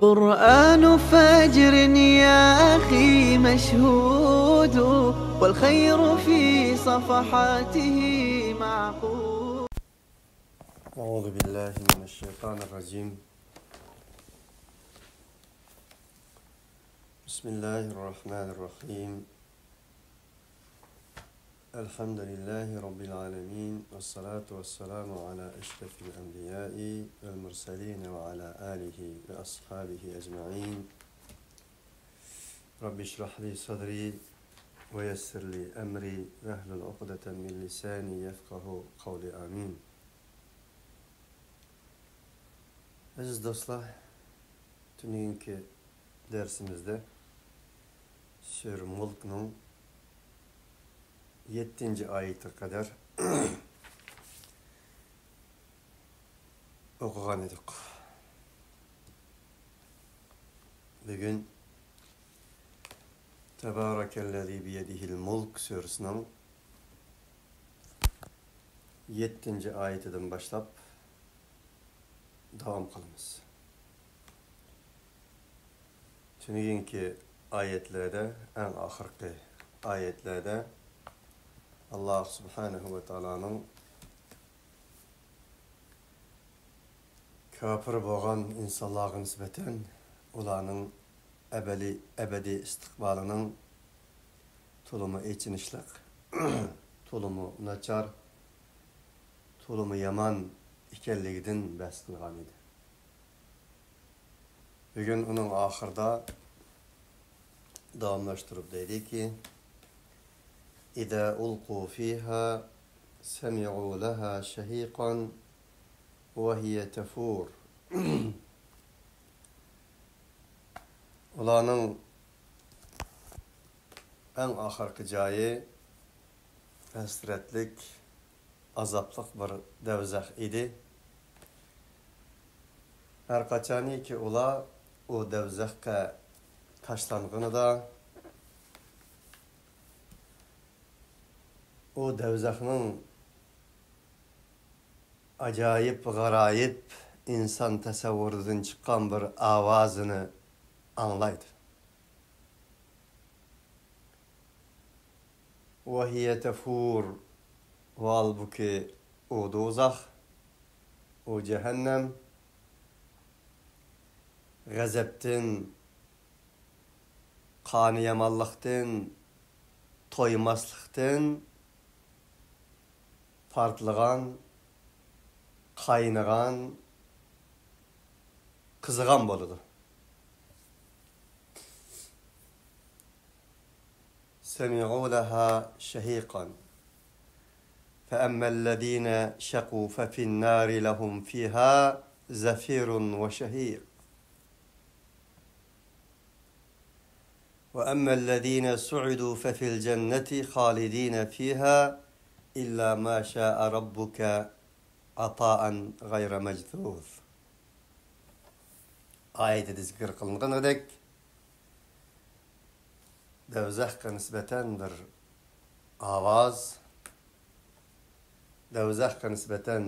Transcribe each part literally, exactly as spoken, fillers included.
قرآن فجر يا أخي مشهود، والخير في صفحاته معقود. أعوذ بالله من الشيطان الرجيم. بسم الله الرحمن الرحيم. الحمد لله رب العالمين، والصلاة والسلام على أشرف الأنبياء والمرسلين وعلى آله وأصحابه أجمعين. رب اشرح لي صدري ويسر لي أمري واحلل عقدة من لساني يفقه قولي. آمين. ئەزىز دوستلار، تۈنۈگۈنكى دەرسىمىزدە سۈرە مۇلكنىڭ يەتتىنچى ئايىتىگە قەدەر ئوقۇغان ئىدۇق. بۈگۈن تەبارەكەللەزى بىيەدىھىل مۇلك سۈرىسىنىڭ يەتتىنچى ئايىتىدىن باشلاپ داۋام قىلىمىز. تۈنۈگۈنكى ئايەتلەردە، ئەڭ ئاخىرقى ئايەتلەردە، ئاللاھ سۇبھانەھۇ ۋە تائالانىڭ كاپىر بولغان ئىنسانلارغا نىسبەتەن ئۇلارنىڭ ئەبەدىي، ئەبەدىي ئىستىقبالىنىڭ تولىمۇ ئېچىنىشلىق، تولىمۇ ناچار، تولىمۇ يامان ئىكەنلىكىدىن بەھس قىلغان ئىدى. بۈگۈن ئۇنىڭ ئاخىرىدا داۋاملاشتۇرۇپ دەيدىكى، إذا ألقوا فيها سمعوا لها شهيقا وهي تفور. ئۇلارنىڭ ئەڭ ئاخىرقى جايى ھەسرەتلىك، ئازابلىق بىر دەۋزەخ ئىدى. ھەر قاچانكى ئۇلار ئۇ دەۋزەخكە تاشلانغىنىدا، ئۇ دەۋزەخنىڭ ئاجايىپ، غارايىپ، ئىنسان تەسەۋۋۇرىدىن چىققان بىر ئاۋازىنى ئاڭلايدۇ. وهي تفور، ھالبۇكى ئۇ دوزاخ، ئۇ جەھەننەم غەزەپتىن، قانى يامانلىقتىن، تويماسلىقتىن پارتلىغان، قاينىغان، قىزىغان بولىدۇ. سمعوا لها شهيقا فأما الذين شقوا ففي النار لهم فيها زفير وشهيق. وأما الذين سعدوا ففي الجنة خالدين فيها إلا ما شاء ربك عطاء غير مجذوذ. ئايىتىدە زىكىر قىلىنغىنىدەك، دەۋزەخكە نىسبەتەن بىر ئاۋاز، دەۋزەخكە نىسبەتەن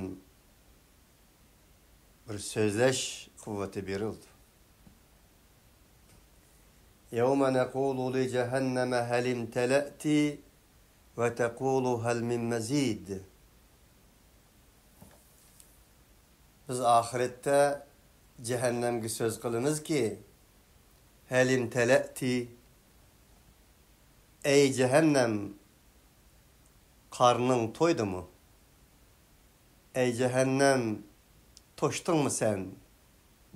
بىر سۆزلەش قۇۋۋىتى بېرىلىدۇ. يوم نقول لجهنم هل امتلأت وتقول هل من مزيد. بىز ئاخىرەتتە جەھەننەمگە سۆز قىلىمىزكى، هل امتلأت، ئەي جەھەننەم، قارنىڭ تويدىمۇ؟ ئەي جەھەننەم، توشتۇڭمۇ سەن؟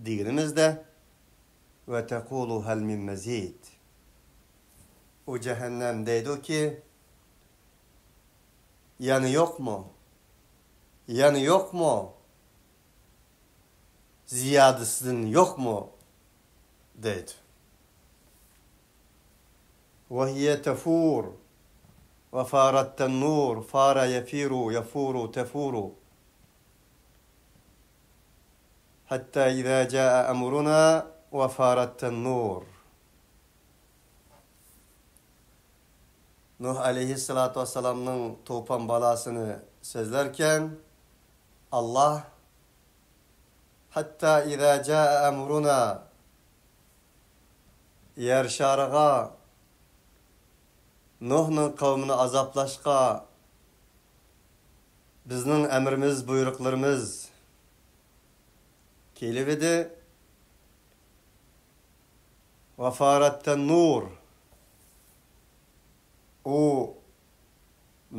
دېگىنىمىزدە، وتقول هل من مزيد. ئۇ جەھەننەم دەيدۇكى، يەنە يوقمۇ؟ يەنە يوقمۇ؟ زىيادىسىدىن يوقمۇ؟ دەيدۇ. وهي تفور وفار التنور، فار يفير، يفور، تفور. حتى إذا جاء أمرنا وفار التنور. نۇھ ئەلەيھىسسالاتۇ ۋەسسالامنىڭ توپان بالاسىنى سۆزلەركەن، ئاللاھ، حتى إذا جاء أمرنا، يەر شارىغا نۇھنىڭ قەۋمىنى ئازابلاشقا بىزنىڭ ئەمرىمىز، بۇيرۇقلىرىمىز كېلىۋىدى. وفارت النور. ئۇ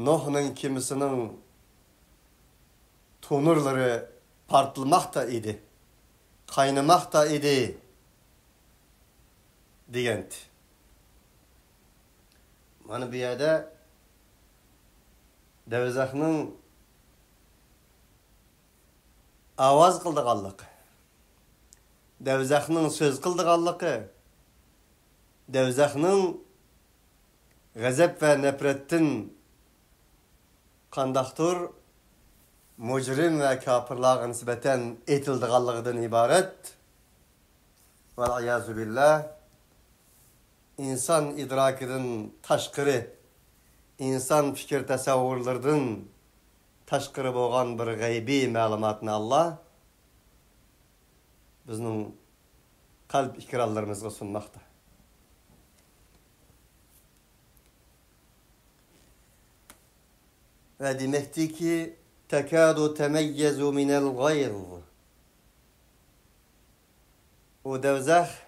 نۇھنىڭ كېمىسىنىڭ تونۇرلىرى پارتلىماقتا ئىدى، قاينىماقتا ئىدى دېگەنتى. مانا بۇ يەردە دەۋزەخنىڭ ئاۋاز قىلىدىغانلىقى، دەۋزەخنىڭ سۆز قىلىدىغانلىقى، دەۋزەخنىڭ غەزەپ ۋە نەپرەتتىن قانداقتۇر مۇجرىم ۋە كاپىرلارغا نىسبەتەن ئېيتىلىدىغانلىقىدىن ئىبارەت. ۋەلئىيازۇ بىللا، ئىنسان ئىدراكىدىن تاشقىرى، ئىنسان پىكىر تەسەۋۋۇرلىرىدىن تاشقىرى بولغان بىر غەيبىي مەلۇماتنى ئاللا بىزنىڭ قەلب ئېكرانلىرىمىزغا سۇنماقتا. ۋە دېمەكتىكى، تەكادۇ تەمەييەزۇ مىنەل غەيز. ئۇ دەۋزەخ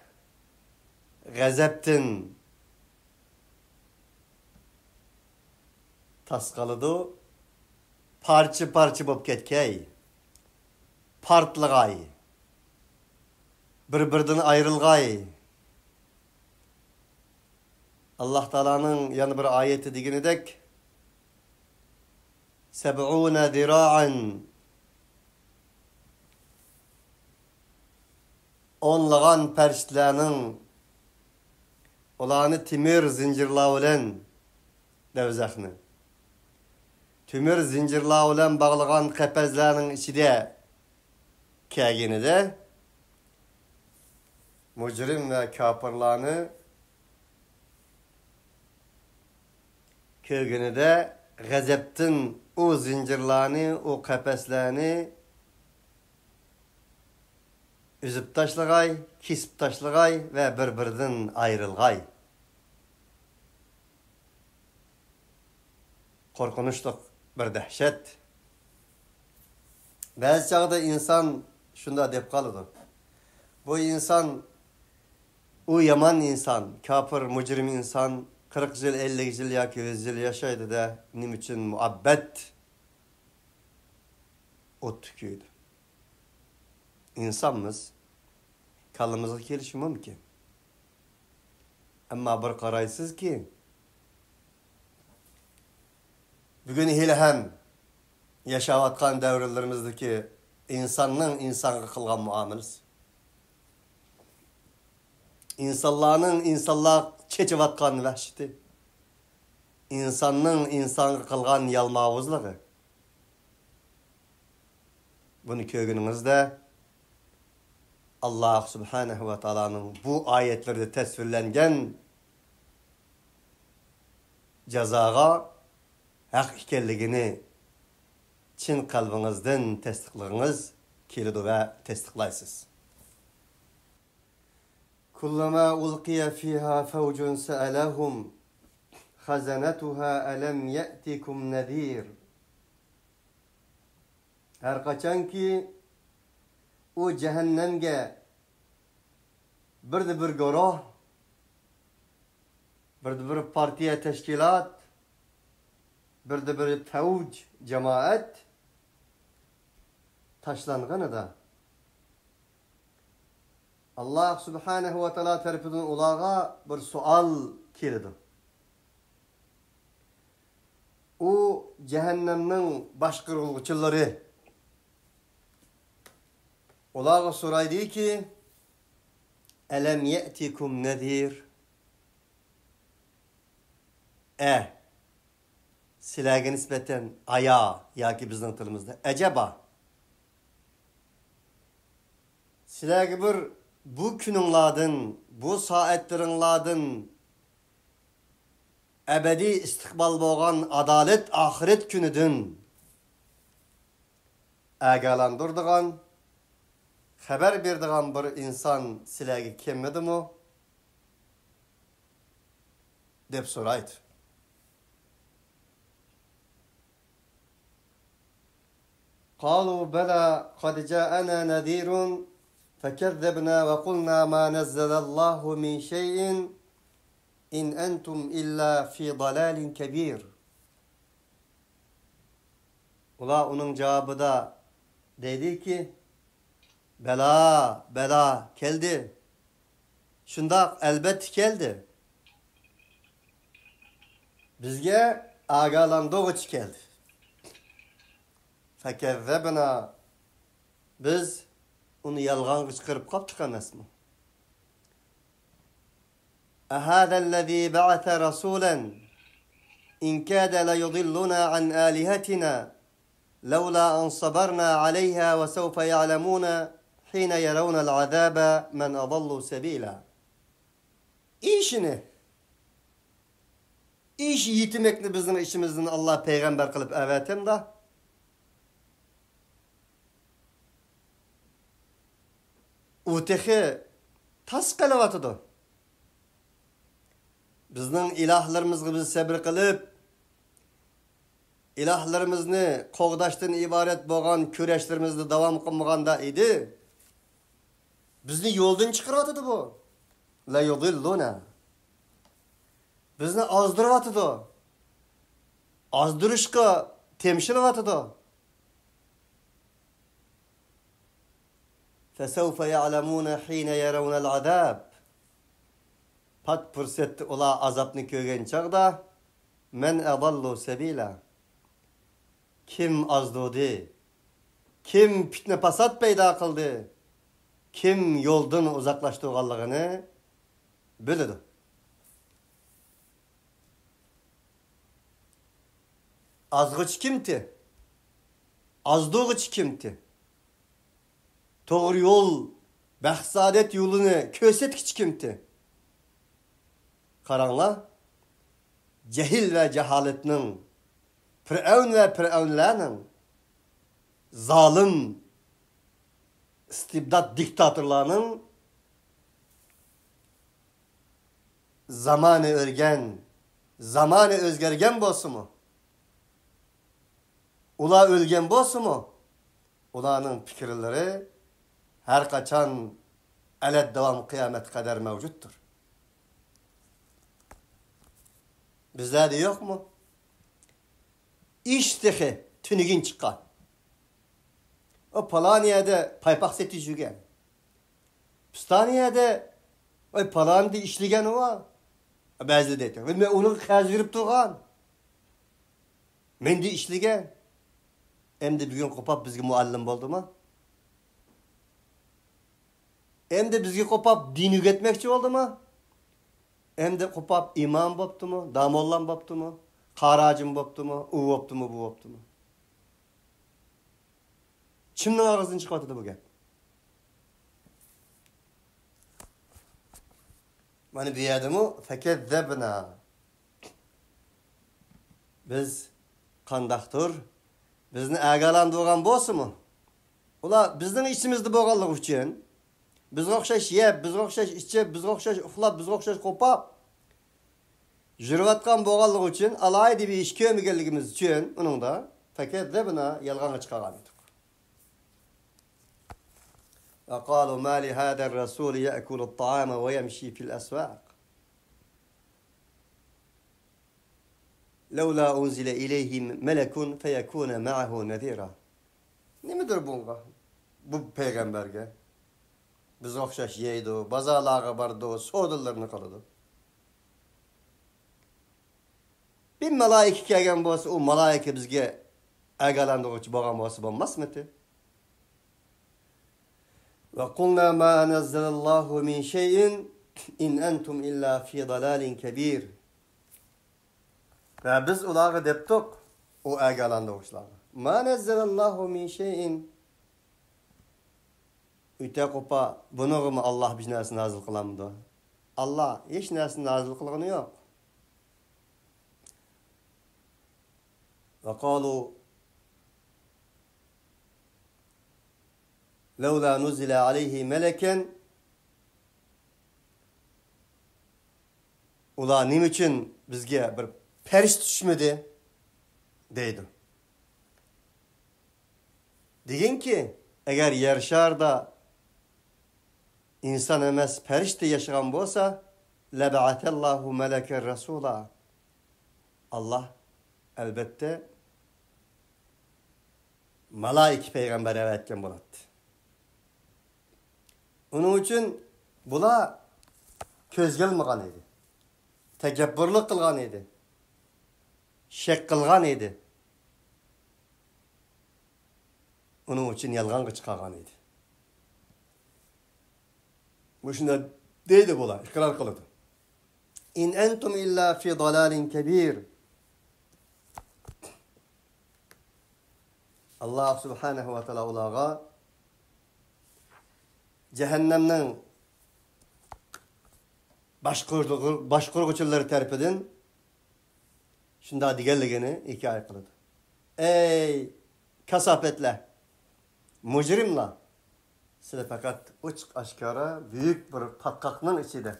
غەزەپتىن تاس قالىدۇ، پارچە-پارچە بولۇپ كەتكەي، پارتلىغاي، بىر-بىرىدىن ئايرىلغاي. ئاللا تائالانىڭ يەنە بىر ئايىتى دېگىنىدەك، سەبئۇنە زىرائەن، ئونلىغان پەرىشتىلەرنىڭ ئۇلارنى تۆمۈر زىنجىرلار بىلەن، دەۋزەخنى تۆمۈر زىنجىرلار بىلەن باغلىغان قەپەسلەرنىڭ ئىچىدە كەلگىنىدە، مۇجرىم ۋە كاپىرلارنى كۆرگىنىدە، غەزەپتىن ئۇ زىنجىرلارنى، ئۇ قەپەسلەرنى ئۈزۈپ تاشلىغاي، كېسىپ تاشلىغاي ۋە بىر-بىرىدىن ئايرىلغاي. قورقۇنچلۇق بىر دەھشەت. بەزى چاغدا ئىنسان شۇنداق دەپ قالىدۇ، بۇ ئىنسان، ئۇ يامان ئىنسان، كاپىر، مۇجرىم ئىنسان قىرىق يىل، ئەللىك يىل ياكى يۈز يىل ياشايدۇ-دە، نېمە ئۈچۈن مۇئەببەت ئوتتا كۆيىدۇ؟ ئىنسانمىز، كاللىمىزغا كېلىشى مۇمكىن. ئەمما بىر قارايسىزكى، بۈگۈن ھېلىھەم ياشاۋاتقان دەۋرلىرىمىزدىكى ئىنساننىڭ ئىنسانغا قىلغان مۇئامىلىسى، ئىنسانلارنىڭ ئىنسانلار چېچىۋاتقان ۋەھشىتى، ئىنساننىڭ ئىنسانغا قىلغان يالماۋۇزلۇقى، بۇنى كۆرگىنىڭىزدە، ئاللا سۇبھانەھۇ ۋە تائالانىڭ بۇ ئايەتلىرىدە تەسۋىرلەنگەن جازاغا ھەق ئىكەنلىكىنى چىن قەلبىڭىزدىن تەستىقلىغىڭىز كېلىدۇ ۋە تەستىقلايسىز. كلما ألقي فيها فوج سألهم خزنتها ألم يأتكم نذير. ھەرقاچانكى ئۇ جەھەننەمگە بىردە بىر گۇرۇھ، بىردە بىر پارتىيە، تەشكىلات، بىردە بىر پەۋج، جامائەت تاشلانغىنىدا، ئاللا سۇبھانەھۇ ۋە تائالا تەرىپىدىن ئۇلارغا بىر سوئال كېلىدۇ. ئۇ جەھەننەمنىڭ باشقۇرغۇچىلىرى ئۇلارغا سورايدۇكى، ئەلەم يەتىكۇم نەزىر؟ ئە، سىلەرگە نىسبەتەن ئايا ياكى بىزنىڭ تىلىمىزدا ئەجەبا، سىلەرگە بىر بۇ كۈنۈڭلاردىن، بۇ سائەتلىرىڭلاردىن ئەبەدىي ئىستىقبال بولغان ئادالەت ئاخىرەت كۈنىدىن ئاگاھلاندۇرىدىغان، خەۋەر بېرىدىغان بىر ئىنسان سىلەرگە كەلمىدىمۇ؟ دەپ سورايدۇ. قالوا بلى قد جاءنا نذير فكذبنا وقلنا ما نزل الله من شيء إن أنتم إلا في ضلال كبير. ئۇلار ئۇنىڭ جاۋابىدا دەيدىكى، بەلا، بەلا، كەلدى. شۇنداق، ئەلبەتتە كەلدى. بىزگە ئاگاھلاندۇرغۇچى كەلدى. فكذبنا، بىز ئۇنى يالغانغا چىقىرىپ قاپتۇق ئەمەسمۇ؟ أهذا الذي بعث رسولا إن كاد ليضلنا عن آلهتنا لولا أن صبرنا عليها وسوف يعلمون حين يرون العذاب من أضل سبيلا. ئىشىنى، ئىش يېتىمەكنى بىزنىڭ ئىچىمىزدىن ئاللا پەيغەمبەر قىلىپ ئەۋەتەمدا؟ ئۇ تېخى تاس قېلىۋاتىدۇ. بىزنىڭ ئىلاھلىرىمىزغا بىز سەبرى قىلىپ، ئىلاھلىرىمىزنى قوغداشتىن ئىبارەت بولغان كۈرەشلىرىمىزنى داۋام قىلمىغاندا ئىدى، بىزنى يولدىن چىقىرىۋاتىدۇ بۇ. لا يضلنا. بىزنى ئازدۇرۇۋاتىدۇ. ئازدۇرۇشقا تېمىشىلىۋاتىدۇ. فسوف يعلمون حين يرون العذاب. پات پۇرسەتتە ئۇلار ئازابنى كۆرگەن چاغدا، من أضل سبيلا. كىم ئازدۇردى؟ كىم پىتنە پاسات پەيدا قىلدى؟ كىم يولدىن ئۇزاقلاشتۇرغانلىقىنى بىلىدۇ. ئازغۇچى كىمتى؟ ئازدۇرغۇچى كىمتى؟ توغرا يول، بەخت-سائادەت يولىنى كۆرسەتكۈچى كىمتى؟ قاراڭلار، جەھىل ۋە جاھالەتنىڭ، پىرئەۋن ۋە پىرئەۋنلەرنىڭ، زالىم ئىستىبدات دىكتاتورلارنىڭ زامانى ئۆرگەن، زامانى ئۆزگەرگەن بولسىمۇ، ئۇلار ئۆلگەن بولسىمۇ، ئۇلارنىڭ پىكىرلىرى ھەر قاچان ئەلەت داۋام قىيامەتكە قەدەر مەۋجۇتتۇر. بىزلەردە يوقمۇ؟ ئىش تېخى تۈنۈگۈن چىققان. ئۇ پالان يەردە پايپاق سېتىش يۈرگەن. پىستانىيەدە، ۋاي، پالانىدا ئىشلىگەن ئۇ. بەزىلەر دەيدۇ، ۋاي، مەن ئۇنىڭغا قەرز بېرىپ تۇرغان. مەندە ئىشلىگەن. ئەمدى بۈگۈن قوپاپ بىزگە مۇئەللىم بولدىمۇ؟ ئەمدى بىزگە قوپاپ دىن ئۆگەتمەكچى بولدىمۇ؟ ئەمدى قوپاپ ئىمام بوپتىمۇ؟ داموللام بوپتىمۇ؟ قارى ھاجىم بوپتىمۇ؟ ئۇ بوپتىمۇ، بۇ بوپتىمۇ؟ كىمنىڭ ئاغزىدىن چىقىۋاتىدۇ بۇ گەپ؟ مانا بۇ يەردىمۇ فكذبنا. بىز قانداقتۇر بىزنى ئاگاھلاندۇرغان بولسىمۇ، ئۇلار بىزنىڭ ئىچىمىزدە بولغانلىقى ئۈچۈن، بىزگە ئوخشاش يەپ، بىزگە ئوخشاش ئىچىپ، بىزگە ئوخشاش ئۇخلاپ، بىزگە ئوخشاش قوپاپ يۈرۈۋاتقان بولغانلىقى ئۈچۈن، ئالاھىدە بىر ئىش كۆرمىگەنلىكىمىز ئۈچۈن ئۇنىڭدا فكذبنا، يالغانغا چىقارغان ئىدۇق. وقالوا ما لهذا الرسول يأكل الطعام ويمشي في الأسواق لولا أنزل إليه ملك فيكون معه نذيرا. نېمىدۇر بۇنىڭغا، بۇ پەيغەمبەرگە؟ بىزگە ئوخشاش يەيدۇ، بازارلارغا بارىدۇ، سودىلىرىنى قىلىدۇ. بىر مالايىكە كەلگەن بولسا، ئۇ مالايىكە بىزگە ئاگاھلاندۇرغۇچى بولغان بولسا بولماسمىدى؟ وقلنا ما نزل الله من شيء إن أنتم إلا في ضلال كبير. ۋە بىز ئۇلارغا دەپتۇق، ئۇ ئاگاھلاندۇرغۇچىلارغا، ما نزل الله من شيء. ئۆتە قوپا، بۇنىڭغىمۇ ئاللا بىر نەرسە نازىل قىلامدۇ؟ ئاللا ھېچ نەرسە نازىل قىلغىنى يوق. وقالوا لولا نزل عليه ملك. ئۇلار نېمە ئۈچۈن بىزگە بىر پەرىشتە چۈشمىدى؟» دەيدۇ. دېگىنكى، ئەگەر يەر شارىدا ئىنسان ئەمەس، پەرىشتە ياشىغان بولسا، «لەبەئەسەللاھۇ مەلەكەن رەسۇلا»، ئاللاھ، ئەلۋەتتە، مالائىكە پەيغەمبەر ئەۋەتكەن بولاتتى. ئۇنىڭ ئۈچۈن بۇلار كۆزگە ئىلمىغان ئىدى. تەكەببۇرلۇق قىلغان ئىدى. شەك قىلغان ئىدى. ئۇنىڭ ئۈچۈن يالغانغا چىقارغان ئىدى. مۇشۇنداق دەيدۇ بۇلار، ئىقرار قىلىدۇ. «ئىن ئەنتۇم ئىللا فى دالالىن كەبىر.» ئاللاھ سۇبھانەھۇ ۋە تائالا ئۇلارغا جەھەننەمنىڭ باشقۇرغۇ-، باشقۇرغۇچىلىرى تەرىپىدىن شۇنداق دېگەنلىكىنى ھېكايە قىلىدۇ. ئەي كاساپەتلەر، مۇجرىملار، سىلەر پەقەت ئوچۇق-ئاشكارا بۈيۈك بىر پاتقاقنىڭ ئىچىدە،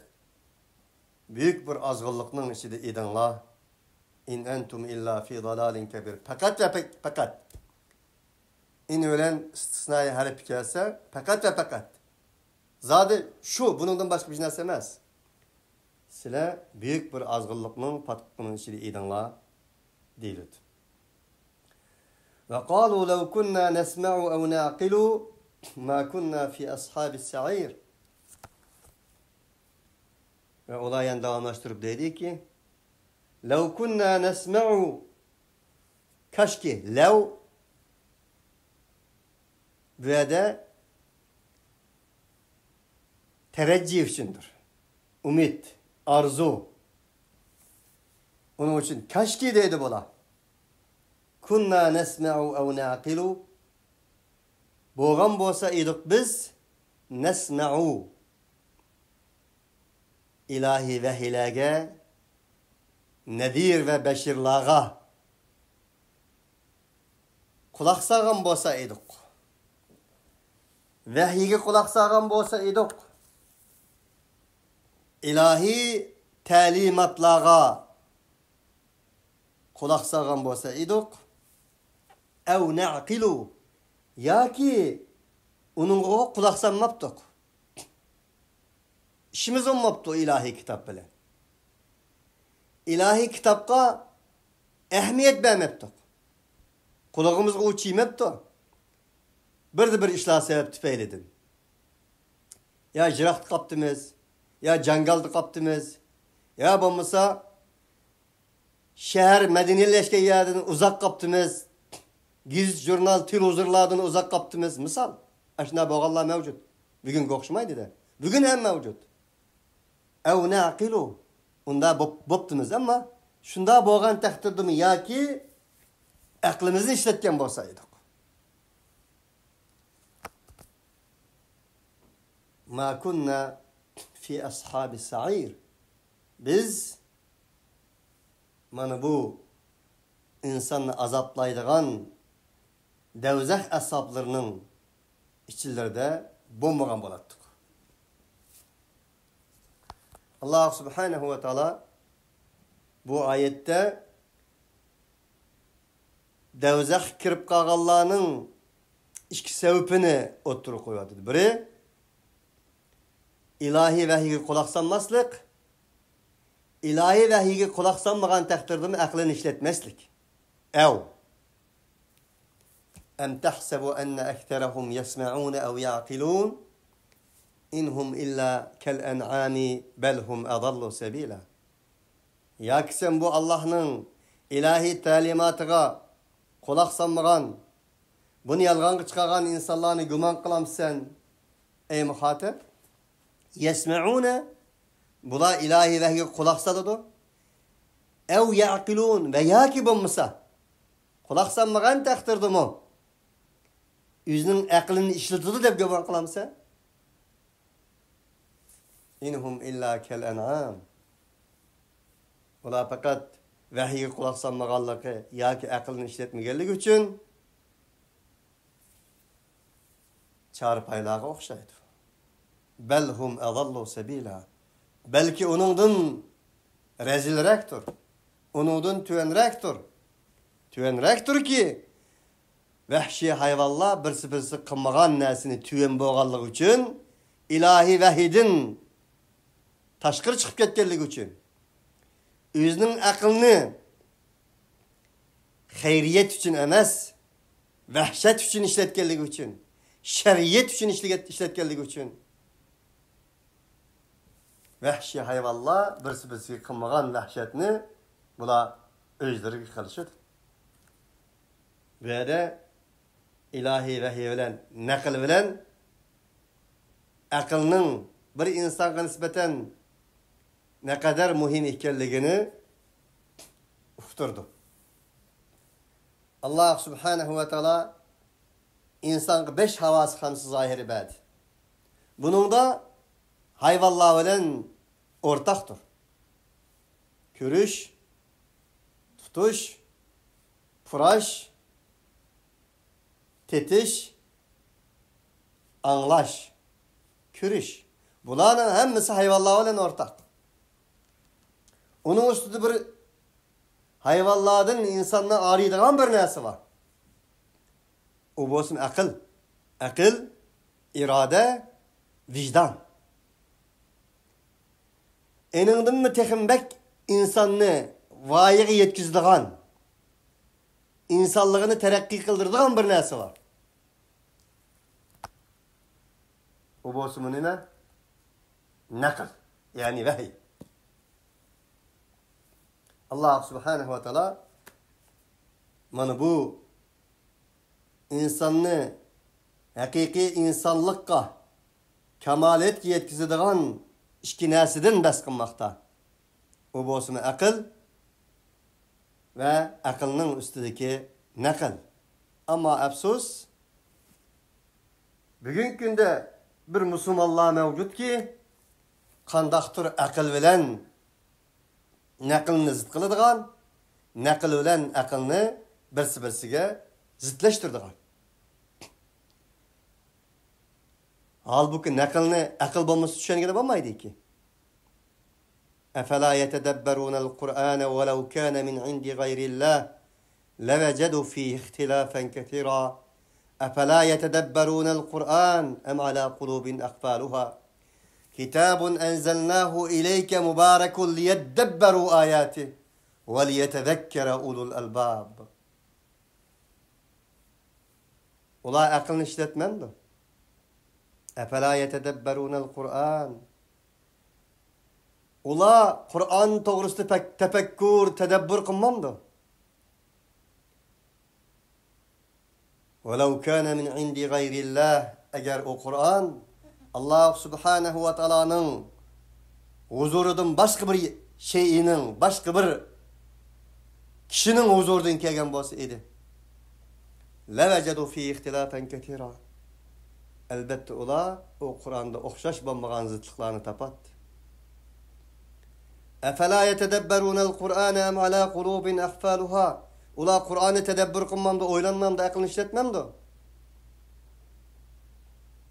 بۈيۈك بىر ئازغۇنلۇقنىڭ ئىچىدە ئىدىڭلار. «ئىن ئەنتۇم ئىللا فى دالالىن كەبىر.» پەقەت ۋە پەك-، پەقەت. «ئىن» بىلەن ئىستىسنائىي ھەرپ كەلسە، پەقەت ۋە پەقەت. زادى شۇ، بۇنىڭدىن باشقا ھېچ نەرسە ئەمەس. سىلەر بۈيۈك بىر ئازغۇنلۇقنىڭ پاتقىقىنىڭ ئىچىدە ئىدىڭلار، دېيىلىدۇ. «وقالوا لو كنا نسمع أو نعقل ما كنا في أصحاب السعير.» ۋە ئۇلار يەنە داۋاملاشتۇرۇپ دەيدۇكى، «لو كنا نسمع»، كاشكى، لەۋ بۇ يەردە تەرەججى ئۈچۈندۇر. ئۈمىد، ئارزۇ. ئۇنىڭ ئۈچۈن كاشكى دەيدۇ بۇلار. «كنا نسمع أو نعقل.» بولغان بولسا ئىدۇق بىز، نسمع، ئىلاھىي ۋەھىيلەرگە، نەزىر ۋە بەشىرلارغا قۇلاق سالغان بولسا ئىدۇق. ۋەھىيگە قۇلاق سالغان بولسا ئىدۇق. ئىلاھىي تەلىماتلارغا قۇلاق سالغان بولسا ئىدۇق. ئەۋ نەقىلۇ، ياكى ئۇنىڭغا قۇلاق سالماپتۇق. ئىشىمىز بولماپتۇ ئىلاھىي كىتاب بىلەن. ئىلاھىي كىتابقا ئەھمىيەت بەرمەپتۇق. قۇلىقىمىزغا ئۇ چىيمەپتۇ. بىردە بىر ئىشلار سەۋەب تۈپەيلىدىن. يا يىراقتا قاپتىمىز، يا جاڭگالدا قاپتىمىز، يا بولمىسا شەھەر مەدەنىيلەشكەن يەردىن ئۇزاق قاپتىمىز. گېزىت، ژۇرنال، تېلېۋىزورلاردىن ئۇزاق قاپتىمىز. مىسال، ئاشۇنداق بولغانلار مەۋجۇت. بۈگۈنگە ئوخشىمايدۇ-دە. بۈگۈن ھەم مەۋجۇت. ئەۋ نەقىلۇ. ئۇنداق بوپ-، بوپتىمىز. ئەمما شۇنداق بولغان تەقدىردىمۇ ياكى ئەقلىمىزنى ئىشلەتكەن بولسا ئىدۇق. ما كنا في أصحاب السعير. بىز مانا بۇ ئىنساننى ئازابلايدىغان دەۋزەخ ئەسھابلىرىنىڭ ئىچلىرىدە بولمىغان بولاتتۇق. ئاللاھ سۇبھانەھۇ ۋە تائالا بۇ ئايەتتە دەۋزەخكە كىرىپ قالغانلارنىڭ ئىككى سەۋەبىنى ئوتتۇرىغا قويۇۋاتىدۇ. بىرى، ئىلاھىي ۋەھىيگە قۇلاق سالماسلىق، ئىلاھىي ۋەھىيگە قۇلاق سالمىغان تەقدىردىمۇ ئەقلىنى ئىشلەتمەسلىك. ئەۋ. أم تحسب أن أكثرهم يسمعون أو يعقلون إن هم إلا كالأنعام بل هم أضل سبيلا. ياكى سەن بۇ ئاللاھنىڭ ئىلاھىي تەلىماتىغا قۇلاق سالمىغان، بۇنى يالغانغا چىقارغان ئىنسانلارنى گۇمان قىلامسەن، ئەي مۇخاتەب؟ يسمعون، بۇلار ئىلاھىي ۋەھىيگە قۇلاق سالىدۇ. أو يعقلون، ۋە ياكى بولمىسا، قۇلاق سالمىغان تەقدىردىمۇ ئۆزىنىڭ ئەقلىنى ئىشلىتىدۇ دەپ گۇمان قىلامسەن؟ إن هم إلا كالأنعام. ئۇلار پەقەت ۋەھىيگە قۇلاق سالمىغانلىقى ياكى ئەقلىنى ئىشلەتمىگەنلىكى ئۈچۈن چارپايلارغا ئوخشايدۇ. بل هم أضل سبيلا. بەلكى ئۇنىڭدىن رەزىلرەكتۇر. ئۇنىڭدىن تۆۋەنرەكتۇر. تۆۋەنرەكتۇركى، ۋەھشىي ھايۋانلار بىرسى-بىرسى قىلمىغان نەرسىنى تۆۋەن بولغانلىقى ئۈچۈن، ئىلاھىي ۋەھىيدىن تاشقىرى چىقىپ كەتكەنلىكى ئۈچۈن، ئۆزىنىڭ ئەقلىنى خەيرىيەت ئۈچۈن ئەمەس، ۋەھشەت ئۈچۈن ئىشلەتكەنلىكى ئۈچۈن، شەرئىيەت ئۈچۈن ئىشلىگەن-، ئىشلەتكەنلىكى ئۈچۈن، ۋەھشىي ھايۋانلار بىرسى-بىرسىگە قىلمىغان ۋەھشەتنى بۇلار ئۆزلىرىگە قىلىشىدۇ. بۇ يەردە ئىلاھىي ۋەھىي بىلەن، نەقىل بىلەن ئەقىلنىڭ بىر ئىنسانغا نىسبەتەن نەقەدەر مۇھىم ئىكەنلىكىنى ئۇقتۇردۇق. ئاللاھ سۇبھانەھۇ ۋە تائالا ئىنسانغا بەش ھاۋاسى خامسە زاھىرى بەردى. بۇنىڭدا ھايۋانلار بىلەن ئورتاقتۇر. كۆرۈش، تۇتۇش، پۇراش، تېتىش، ئاڭلاش، كۆرۈش. بۇلارنىڭ ھەممىسى ھايۋانلار بىلەن ئورتاق. ئۇنىڭ ئۈستىدە بىر ھايۋانلاردىن ئىنساننى ئايرىيدىغان بىر نەرسە بار. ئۇ بولسىمۇ ئەقىل. ئەقىل، ئىرادە، ۋىجدان. ئېنىڭدىنمۇ تېخىمۇ بەك ئىنساننى ۋايىغا يەتكۈزىدىغان، ئىنسانلىقىنى تەرەققىي قىلدۇرىدىغان بىر نەرسە بار. ئۇ بولسىمۇ نېمە؟ نەقىل، يەنى ۋەھىي. ئاللاھ سۇبھانەھۇ ۋە تائالا مانا بۇ ئىنساننى ھەقىقىي ئىنسانلىققا، كامالىيەتكە يەتكۈزىدىغان ئىككى نەرسىدىن بەھس قىلماقتا. ئۇ بولسىمۇ ئەقىل ۋە ئەقىلنىڭ ئۈستىدىكى نەقىل. ئەمما ئەپسۇس، بۈگۈنكى كۈندە بىر مۇسۇلمانلار مەۋجۇتكى، قانداقتۇر ئەقىل بىلەن نەقىلنى زىت قىلىدىغان، نەقىل بىلەن ئەقىلنى بىرسى-بىرسىگە زىتلەشتۈرىدىغان. ھالبۇكى، نەقىلنى ئەقىل بولمىسا چۈشەنگىلى بولمايدىكى. أفلا يتدبرون القرآن ولو كان من عند غير الله لوجدوا فيه اختلافا كثيرا. أفلا يتدبرون القرآن أم على قلوب أقفالها. كتاب أنزلناه إليك مبارك ليدبروا آياته وليتذكر أولو الألباب. ئۇلار ئەقىلنى ئىشلەتمەمدۇ؟ أفلا يتدبرون القرآن. ئۇلار قۇرئان توغرىسىدا پەك-، تەپەككۇر، تەدەببۇر قىلمامدۇ؟ ولو كان من عند غير الله، ئەگەر ئۇ قۇرئان ئاللاھ سۇبھانەھۇ ۋە تائالانىڭ ھۇزۇرىدىن باشقا بىر شەيئىنىڭ، باشقا بىر كىشىنىڭ ھۇزۇرىدىن كەلگەن بولسا ئىدى. لوجدوا فيه اختلافا كثيرا. ئەلبەتتە، ئۇلار ئۇ قۇرئاندا ئوخشاش بولمىغان زىتلىقلارنى تاپاتتى. أفلا يتدبرون القرآن أم على قلوب أقفالها. ئۇلار قۇرئاننى تەدەببۇر قىلمامدۇ، ئويلانمامدۇ، ئەقلىنى ئىشلەتمەمدۇ؟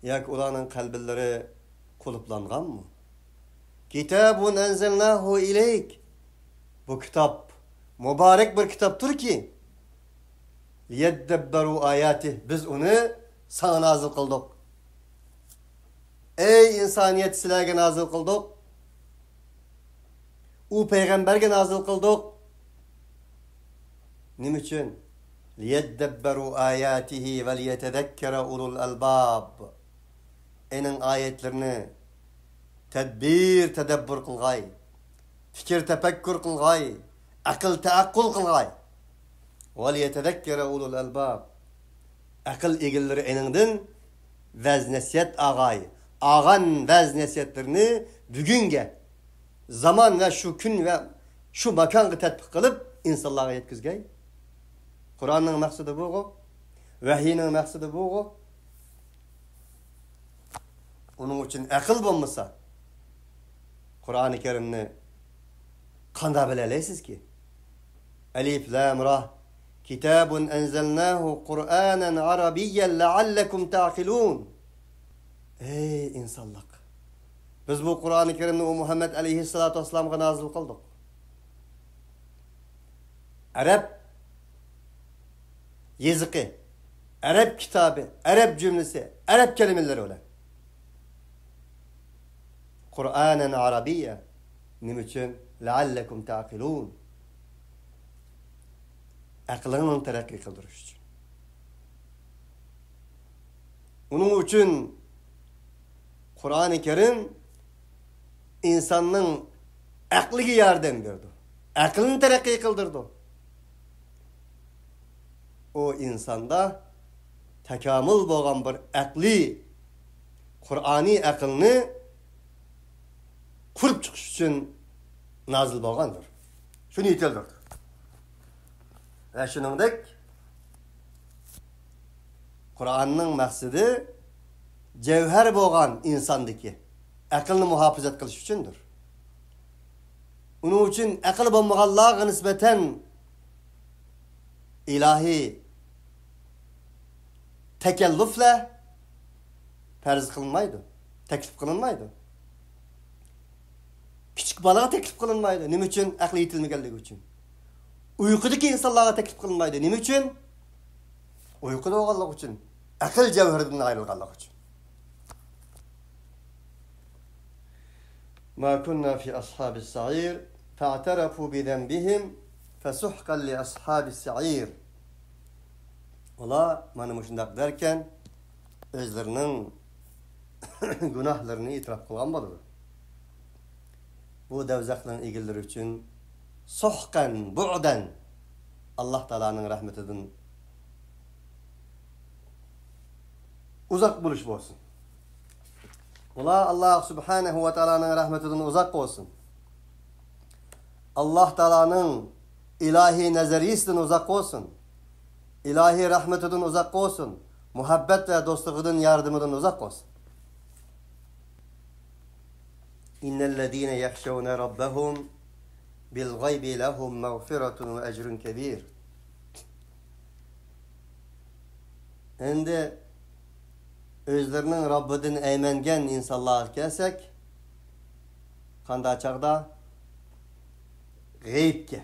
ياكى ئۇلارنىڭ قەلبىلىرى قۇلۇپلانغانمۇ؟ كتاب أنزلناه إليك. بۇ كىتاب مۇبارەك بىر كىتابتۇركى، ليدبروا آياته، بىز ئۇنى ساڭا نازىل قىلدۇق. ئەي ئىنسانىيەت، سىلەرگە نازىل قىلدۇق. ئۇ پەيغەمبەرگە نازىل قىلدۇق. نېمە ئۈچۈن؟ ليدبروا آياته وليتذكر أولو الألباب. ئېنىڭ ئايەتلىرىنى تەدبىر، تەدەببۇر قىلغاي، پىكىر، تەپەككۇر قىلغاي، ئەقىل، تەئەققۇل قىلغاي. وليتذكر أولو الألباب. ئەقىل ئىگىلىرى ئېنىڭدىن ۋەز نەسىھەت ئاغاي. ئاغان ۋەز نەسىھەتلىرىنى بۈگۈنگە، زامان ۋە شۇ كۈن ۋە شۇ ماكانغا تەتبىق قىلىپ، ئىنسانلارغا يەتكۈزگەي. قۇرئاننىڭ مەقسىتى بۇغۇ. ۋەھىينىڭ مەقسىتى بۇغۇ. ئۇنىڭ ئۈچۈن ئەقىل بولمىسا، قۇرئانى كەرىمنى قانداق بىلەلەيسىزكى؟ ألف لام را. كتاب أنزلناه قرآنا عربيا لعلكم تعقلون. ئەي ئىنسانلىق! بىز بۇ قۇرئانى كەرىمنى ئۇ مۇھەممەد ئەلەيھىسسالاتۇ ۋەسسالامغا نازىل قىلدۇق. ئەرەب يېزىقى، ئەرەب كىتابى، ئەرەب جۈملىسى، ئەرەب كەلىمىلىرى بىلەن. قۇرئانەن ئەرەبىييە. نېمە ئۈچۈن؟ لەئەللەكۇم تەئقىلۇن. ئەقلىڭنى تەرەققىي قىلدۇرۇش ئۈچۈن. ئۇنىڭ ئۈچۈن قۇرئانى كەرىم ئىنساننىڭ ئەقلىگە ياردەم بېرىدۇ. ئەقلىنى تەرەققىي قىلدۇرىدۇ. ئۇ ئىنساندا تاكامۇل بولغان بىر ئەقلىي، قۇرئانىي ئەقىلنى قۇرۇپ چىقىش ئۈچۈن نازىل بولغاندۇر. شۇنى يېتىلدۈردى. ۋە شۇنىڭدەك قۇرئاننىڭ مەقسىتى جەۋھەر بولغان ئىنساندىكى ئەقىلنى مۇھاپىزەت قىلىش ئۈچۈندۇر. ئۇنىڭ ئۈچۈن ئەقىل بولمىغانلارغا نىسبەتەن ئىلاھىي تەكەللۇپلەر پەرز قىلىنمايدۇ، تەكلىپ قىلىنمايدۇ. كىچىك بالىغا تەكلىپ قىلىنمايدۇ. نېمە ئۈچۈن؟ ئەقلى يېتىلمىگەنلىكى ئۈچۈن. ئۇيقۇدىكى ئىنسانلارغا تەكلىپ قىلىنمايدۇ. نېمە ئۈچۈن؟ ئۇيقۇدا بولغانلىقى ئۈچۈن. ئەقىل جەۋھىرىدىن ئايرىلغانلىقى ئۈچۈن. ما كنا في أصحاب السعير فاعترفوا بذنبهم فسحقا لأصحاب السعير. ئۇلار مانا مۇشۇنداق دەركەن، ئۆزلىرىنىڭ گۇناھلىرىنى ئېتىراپ قىلغان بولىدۇ. بۇ دوزاخنىڭ ئىگىلىرى ئۈچۈن سۇھقەن بۇئدەن، ئاللاھ تائالانىڭ رەھمىتىدىن ئۇزاق بولۇش بولسۇن. ئۇلار ئاللاھ سۇبھانەھۇ ۋە تائالانىڭ رەھمىتىدىن ئۇزاق بولسۇن. ئاللاھ تائالانىڭ ئىلاھىي نەزەرىيىسىدىن ئۇزاق بولسۇن. ئىلاھىي رەھمىتىدىن ئۇزاق بولسۇن. مۇھەببەت ۋە دوستلۇقىدىن، ياردىمىدىن ئۇزاق بولسۇن. إن الذين يخشون ربهم بالغيب لهم مغفرة وأجر كبير. ئەمدى ئۆزلىرىنىڭ رەببىدىن ئەيمەنگەن ئىنسانلارغا كەلسەك، قانداق چاغدا؟ غەيىبكە.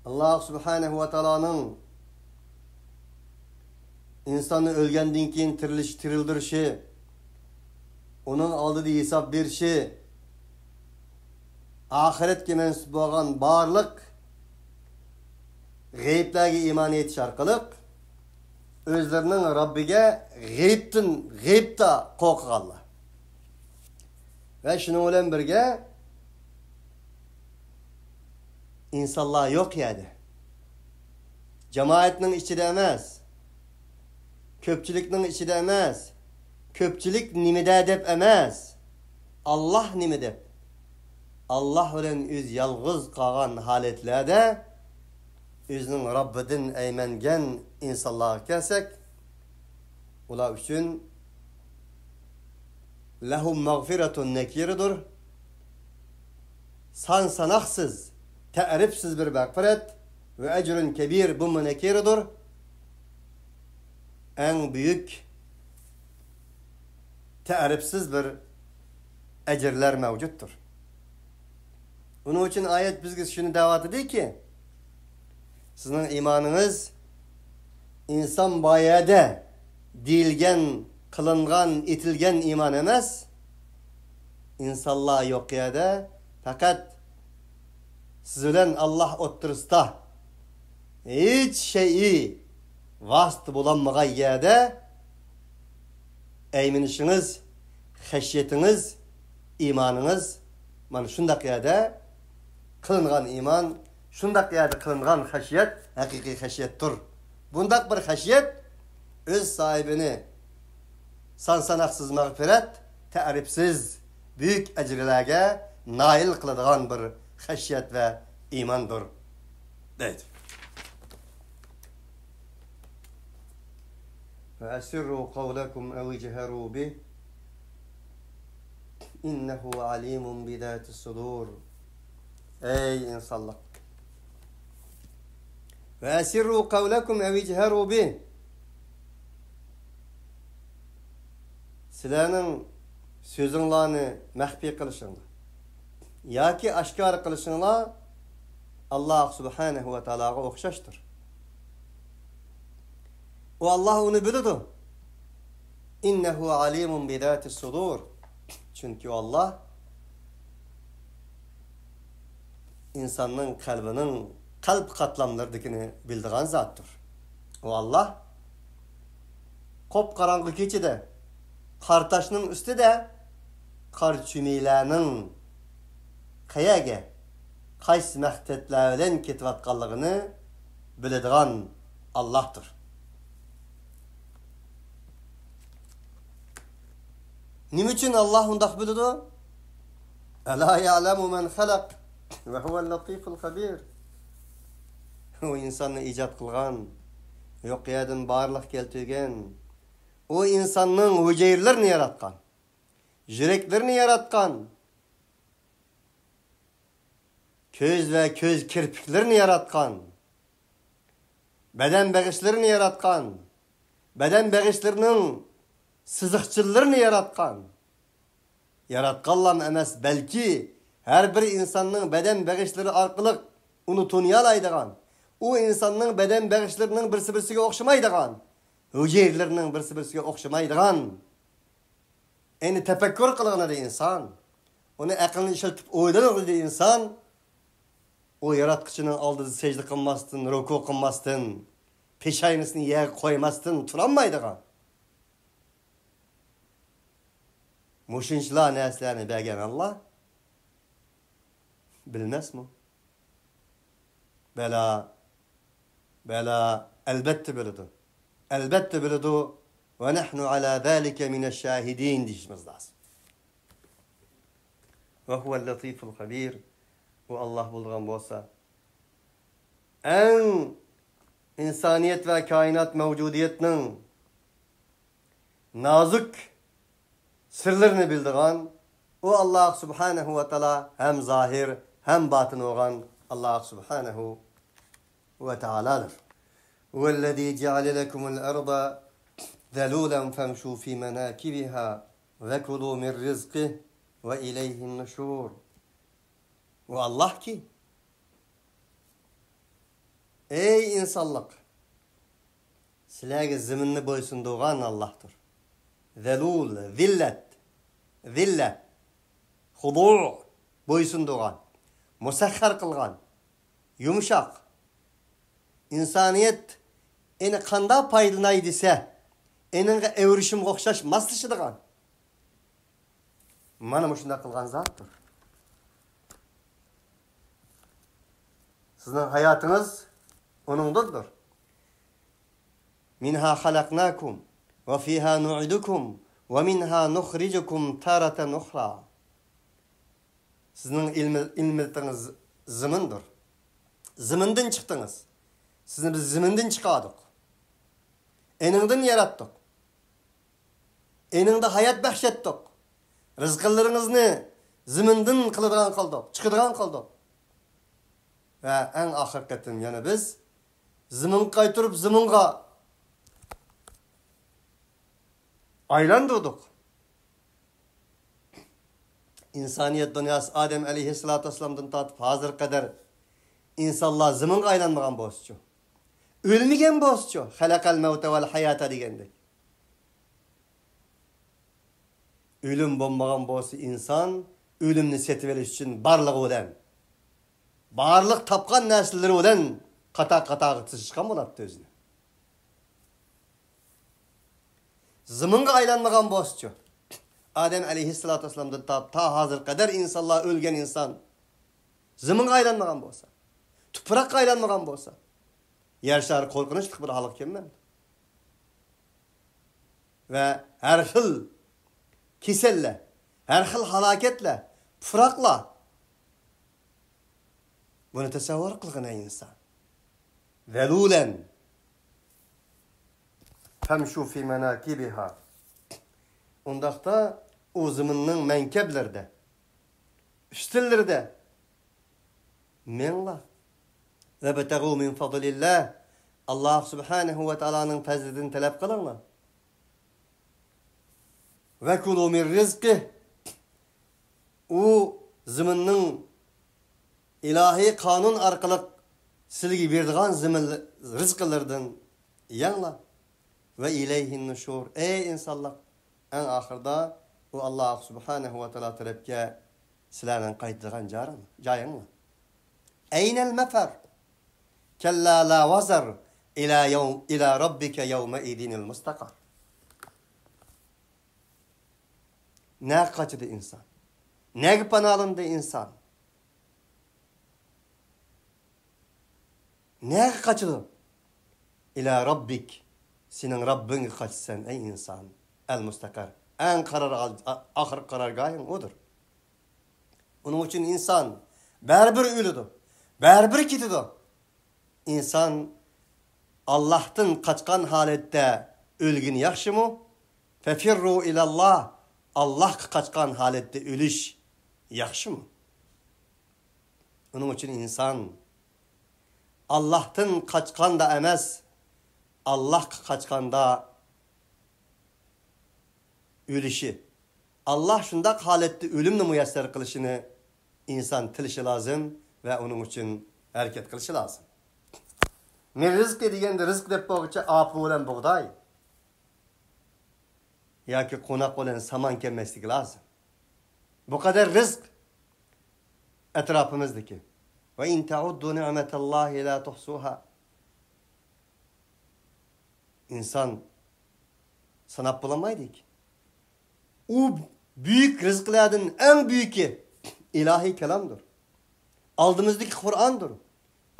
ئاللاھ سۇبھانەھۇ ۋە تائالانىڭ ئىنساننى ئۆلگەندىن كېيىن تىرىلىش، تىرىلدۈرۈشى، ئۇنىڭ ئالدىدا ھېساب بېرىشى، ئاخىرەتكە مەنسۇپ بولغان بارلىق غەيىبلەرگە ئىمان ئېيتىش ئارقىلىق ئۆزلىرىنىڭ رەببىگە غەيىبتىن، غەيىبتە قورقىدىغانلار. ۋە شۇنىڭ بىلەن بىرگە، ئىنسانلار يوق يەردە. جامائەتنىڭ ئىچىدە ئەمەس، كۆپچىلىكنىڭ ئىچىدە ئەمەس، كۆپچىلىك نېمىدە دەپ ئەمەس، ئاللاھ نېمە دەپ. ئاللاھ بىلەن ئۆزى يالغۇز قالغان ھالەتلەردە ئۆزىنىڭ رەببىدىن ئەيمەنگەن ئىنسانلارغا كەلسەك، ئۇلار ئۈچۈن لەھۇم مەغفىرەتۇن نەكىرىدۇر. سان ساناقسىز، تەرىپسىز بىر مەغپىرەت ۋە ئەجرۇن كەبىر، بۇمۇ نەكىرىدۇر. ئەڭ بۈيۈك، تەرىپسىز بىر ئەجىرلەر مەۋجۇتتۇر. ئۇنىڭ ئۈچۈن ئايەت بىزگە شۇنى دەۋاتىدۇكى، سىزنىڭ ئىمانىڭىز ئىنسان بار يەردە دېيىلگەن، قىلىنغان، ئېيتىلگەن ئىمان ئەمەس. ئىنسانلار يوق يەردە پەقەت سىز بىلەن ئاللاھ ئوتتۇرىسىدا ھېچ شەيئى ۋاسىتە بولالمىغان يەردە ئەيمىنىشىڭىز، خەشيىتىڭىز، ئىمانىڭىز مانا شۇنداق يەردە قىلىنغان ئىمان، شۇنداق يەردە قىلىنغان خەشيەت ھەقىقىي خەشيەتتۇر. بۇنداق بىر خەشيەت ئۆز ساھىبىنى سان ساناقسىز مەغپىرەت، تەرىپسىز بۈيۈك ئەجىرلەرگە نائىل قىلىدىغان بىر خەشيەت ۋە ئىماندۇر، دەيدۇ. وأسروا قولكم أو اجهروا به إنه عليم بذات الصدور. ئەي ئىنسانلىق! وأسروا قولكم أو اجهروا به. سىلەرنىڭ سۆزۈڭلارنى مەخپىي قىلىشىڭلار ياكى ئاشكارا قىلىشىڭلار ئاللاھ سۇبھانەھۇ ۋە تائالاغا ئوخشاشتۇر. ئۇ ئاللاھ ئۇنى بىلىدۇ. ئىننەھۇ ئالىمۇن بىزاتىس سۇدۇر. چۈنكى ئۇ ئاللاھ ئىنساننىڭ قەلبىنىڭ قەلب قاتلاملىرىدىكىنى بىلىدىغان زاتتۇر. ئۇ ئاللاھ قوپقاراڭغۇ كېچىدە، قارا تاشنىڭ ئۈستىدە، قارا چۈمۈلىلەرنىڭ قەيەرگە، قايسى مەقسەتلەر بىلەن كېتىۋاتقانلىقىنى بىلىدىغان ئاللاھتۇر. نېمە ئۈچۈن ئاللاھ ئۇنداق بىلىدۇ؟ ئەلا يەلەمۇ مەن خەلەق ۋە ھۇۋەل لەتىفۇل خەبىر. ئۇ ئىنساننى ئىجاد قىلغان، يوق يەردىن بارلىققا كەلتۈرگەن، ئۇ ئىنساننىڭ ھۈجەيرىلىرىنى ياراتقان، يۈرەكلىرىنى ياراتقان، كۆز ۋە كۆز كىرپىكلىرىنى ياراتقان، بەدەن بېغىشلىرىنى ياراتقان، بەدەن بېغىشلىرىنىڭ سىزىقچىلىرىنى ياراتقان، ياراتقانلام ئەمەس، بەلكى ھەر بىر ئىنساننىڭ بەدەن بېغىشلىرى ئارقىلىق ئۇنى تونۇيالايدىغان، ئۇ ئىنساننىڭ بەدەن بېغىشلىرىنىڭ بىرسى بىرسىگە ئوخشىمايدىغان، ھۈجەيرىلىرىنىڭ بىرسى بىرسىگە ئوخشىمايدىغان، ئەينى تەپەككۇر قىلغىنىدا ئىنسان، ئۇنى ئەقلىنى ئىشلىتىپ ئويلىغىنىدا ئىنسان، ئۇ ياراتقۇچىنىڭ ئالدىدا سەجدە قىلماستىن، رۇكۇ قىلماستىن، پېشاينىسىنى يەرگە قويماستىن تۇرالمايدىغان. مۇشۇنچىلا نەرسىلەرنى بەرگەن ئاللاھ بىلمەسمۇ؟ بەلا، بەلا، ئەلبەتتە بىلىدۇ. ئەلبەتتە بىلىدۇ. ۋە نەھنۇ ئەلا زالىكە مىنەش شاھىدىن دېيىشىمىز لازىم. ۋە ھۇۋەل لەتىفۇل خەبىر. ئۇ ئاللاھ بولىدىغان بولسا، ئەڭ ئىنسانىيەت ۋە كائىنات مەۋجۇدىيەتنىڭ نازۇك سىرلىرىنى بىلىدىغان ئۇ ئاللاھ سۇبھانەھۇ ۋە تائالا ھەم زاھىر، ھەم باتىن بولغان ئاللاھ سۇبھانەھۇ ۋە تائالادۇر. ھۇۋەللەزى جەئەلە لەكۇمۇل ئەرزە زەلۇلەن فەمشۇ فى مەناكىبىھا ۋە كۇلۇ مىن رىزقىھ ۋە ئىلەيھىن نۇشۇر. ئۇ ئاللاھكى، ئەي ئىنسانلىق، سىلەرگە زېمىننى بويسۇندۇرغان ئاللاھتۇر. زەلۇل، زىللەت، زىللە، خۇدۇ، بويسۇندۇرغان، مۇسەخخەر قىلغان، يۇمشاق. ئىنسانىيەت ئېنى قانداق پايدىلىناي دېسە، ئېنىڭغا ئەۋرىشىمغا ئوخشاش ماسلىشىدىغان. مانا مۇشۇنداق قىلغان زاتتۇر. سىزنىڭ ھاياتىڭىز ئۇنىڭدىندۇر. مىنھا خەلەقناكۇم ۋە فىھا نۇئىدۇكۇم ۋە مىنھا نۇخرىجۇكۇم تارەتەن ئۇخرا. سىزنىڭ ئىلمى-، ئىلمىتىڭىز زېمىندۇر. زېمىندىن چىقتىڭىز. سىزنى بىز زېمىندىن چىقاردۇق. ئېنىڭدىن ياراتتۇق. ئېنىڭدا ھايات بەخش ئەتتۇق. رىزقىلىرىڭىزنى زېمىندىن قىلىدىغان قىلدۇق، چىقىدىغان قىلدۇق. ۋە ئەڭ ئاخىرقى قېتىم يەنە بىز زېمىنغا قايتۇرۇپ، زېمىنغا ئايلاندۇردۇق. ئىنسانىيەت دۇنياسى ئادەم ئەلەيھىسسالاتۇ ۋەسسالامدىن تارتىپ ھازىرغا قەدەر ئىنسانلار زېمىنغا ئايلانمىغان بولسىچۇ؟ ئۆلمىگەن بولسىچۇ؟ خەلەقەل مەۋتە ۋەل ھاياتە دېگەندەك. ئۆلۈم بولمىغان بولسا ئىنسان ئۆلۈمنى سېتىۋېلىش ئۈچۈن بارلىقى بىلەن، بارلىق تاپقان نەرسىلىرى بىلەن قاتار-قاتارغا تىزىشقان بولاتتى ئۆزىنى. زېمىنغا ئايلانمىغان بولسىچۇ؟ ئادەم ئەلەيھىسسالاتۇ ۋەسسالامدىن تارتىپ تا ھازىرغا قەدەر ئىنسانلار ئۆلگەن ئىنسان زېمىنغا ئايلانمىغان بولسا، تۇپراققا ئايلانمىغان بولسا، يەر شارى قورقۇنچلۇق بىر ھالغا كەلمەمدۇ؟ ۋە ھەر خىل كېسەللەر، ھەر خىل ھالاكەتلەر، پۇراقلار، بۇنى تەسەۋۋۇر قىلغىن، ئەي ئىنسان. زەلۇلەن فەمشۇ فى مەناكىبىھا. ئۇنداقتا ئۇ زېمىننىڭ مەنكەپلىرىدە، ئۈستۈنلىرىدە مېڭىڭلار. ۋەبتەغۇ مىن فەزلىللا. ئاللاھ سۇبھانەھۇ ۋە تائالانىڭ پەزلىدىن تەلەپ قىلىڭلار. ۋە كۇلۇ مىن رىزقىھ. ئۇ زېمىننىڭ ئىلاھىي قانۇن ئارقىلىق سىلىگە بېرىدىغان زېمىن رىزقىلىرىدىن يەڭلار. ۋە ئىلەيھىن نۇشۇر. ئەي ئىنسانلار، ئەڭ ئاخىرىدا ئۇ ئاللاھ سۇبھانەھۇ ۋە تائالا تەرەپكە سىلەرنىڭ قايتىدىغان جارىڭ-، جايىڭلار. ئەينەل مەفەر؟ كەللا لا ۋەزەر ئىلە يەۋ-، ئىلە رەببىكە يەۋمەئىزىنىل مۇستەقەر. نەگە قاچىدۇ ئىنسان؟ نەگە پاناھلىنىدۇ ئىنسان؟ نەگە قاچىدۇ؟ ئىلە رەببىك، سېنىڭ رەببىڭگە قاچىسەن، ئەي ئىنسان. ئەل مۇستەقەر، ئەڭ قارار ئال-، ئا-، ئاخىرقى قارارگاھىڭ ئۇدۇر. ئۇنىڭ ئۈچۈن ئىنسان بەرىبىر ئۆلىدۇ، بەرىبىر كېتىدۇ. ئىنسان ئاللاھتىن قاچقان ھالەتتە ئۆلگىنى ياخشىمۇ؟ فەفىررۇ ئىلەللاھ، ئاللاھقا قاچقان ھالەتتە ئۆلۈش ياخشىمۇ؟ ئۇنىڭ ئۈچۈن ئىنسان ئاللاھتىن قاچقاندا ئەمەس، ئاللاھقا قاچقاندا ئۆلۈشى، ئاللاھ شۇنداق ھالەتتە ئۆلۈمنى مۇيەسسەر قىلىشىنى ئىنسان تىلىشى لازىم ۋە ئۇنىڭ ئۈچۈن ھەرىكەت قىلىشى لازىم. مىن رىزقى دېگەندە، رىزق دەپ بولغۇچە ئاپا بىلەن بۇغداي ياكى قوناق بىلەن سامان كەلمەسلىكى لازىم. بۇ قەدەر رىزق ئەتراپىمىزدىكى. ۋە ئىن تەئۇددۇ نىئمەتەللاھى لا تۇھسۇھا. ئىنسان ساناپ بولالمايدۇ. ئۇ بۈيۈك رىزقلەردىن ئەڭ بۈيۈكى ئىلاھىي كالامدۇر. ئالدىمىزدىكى قۇرئاندۇر.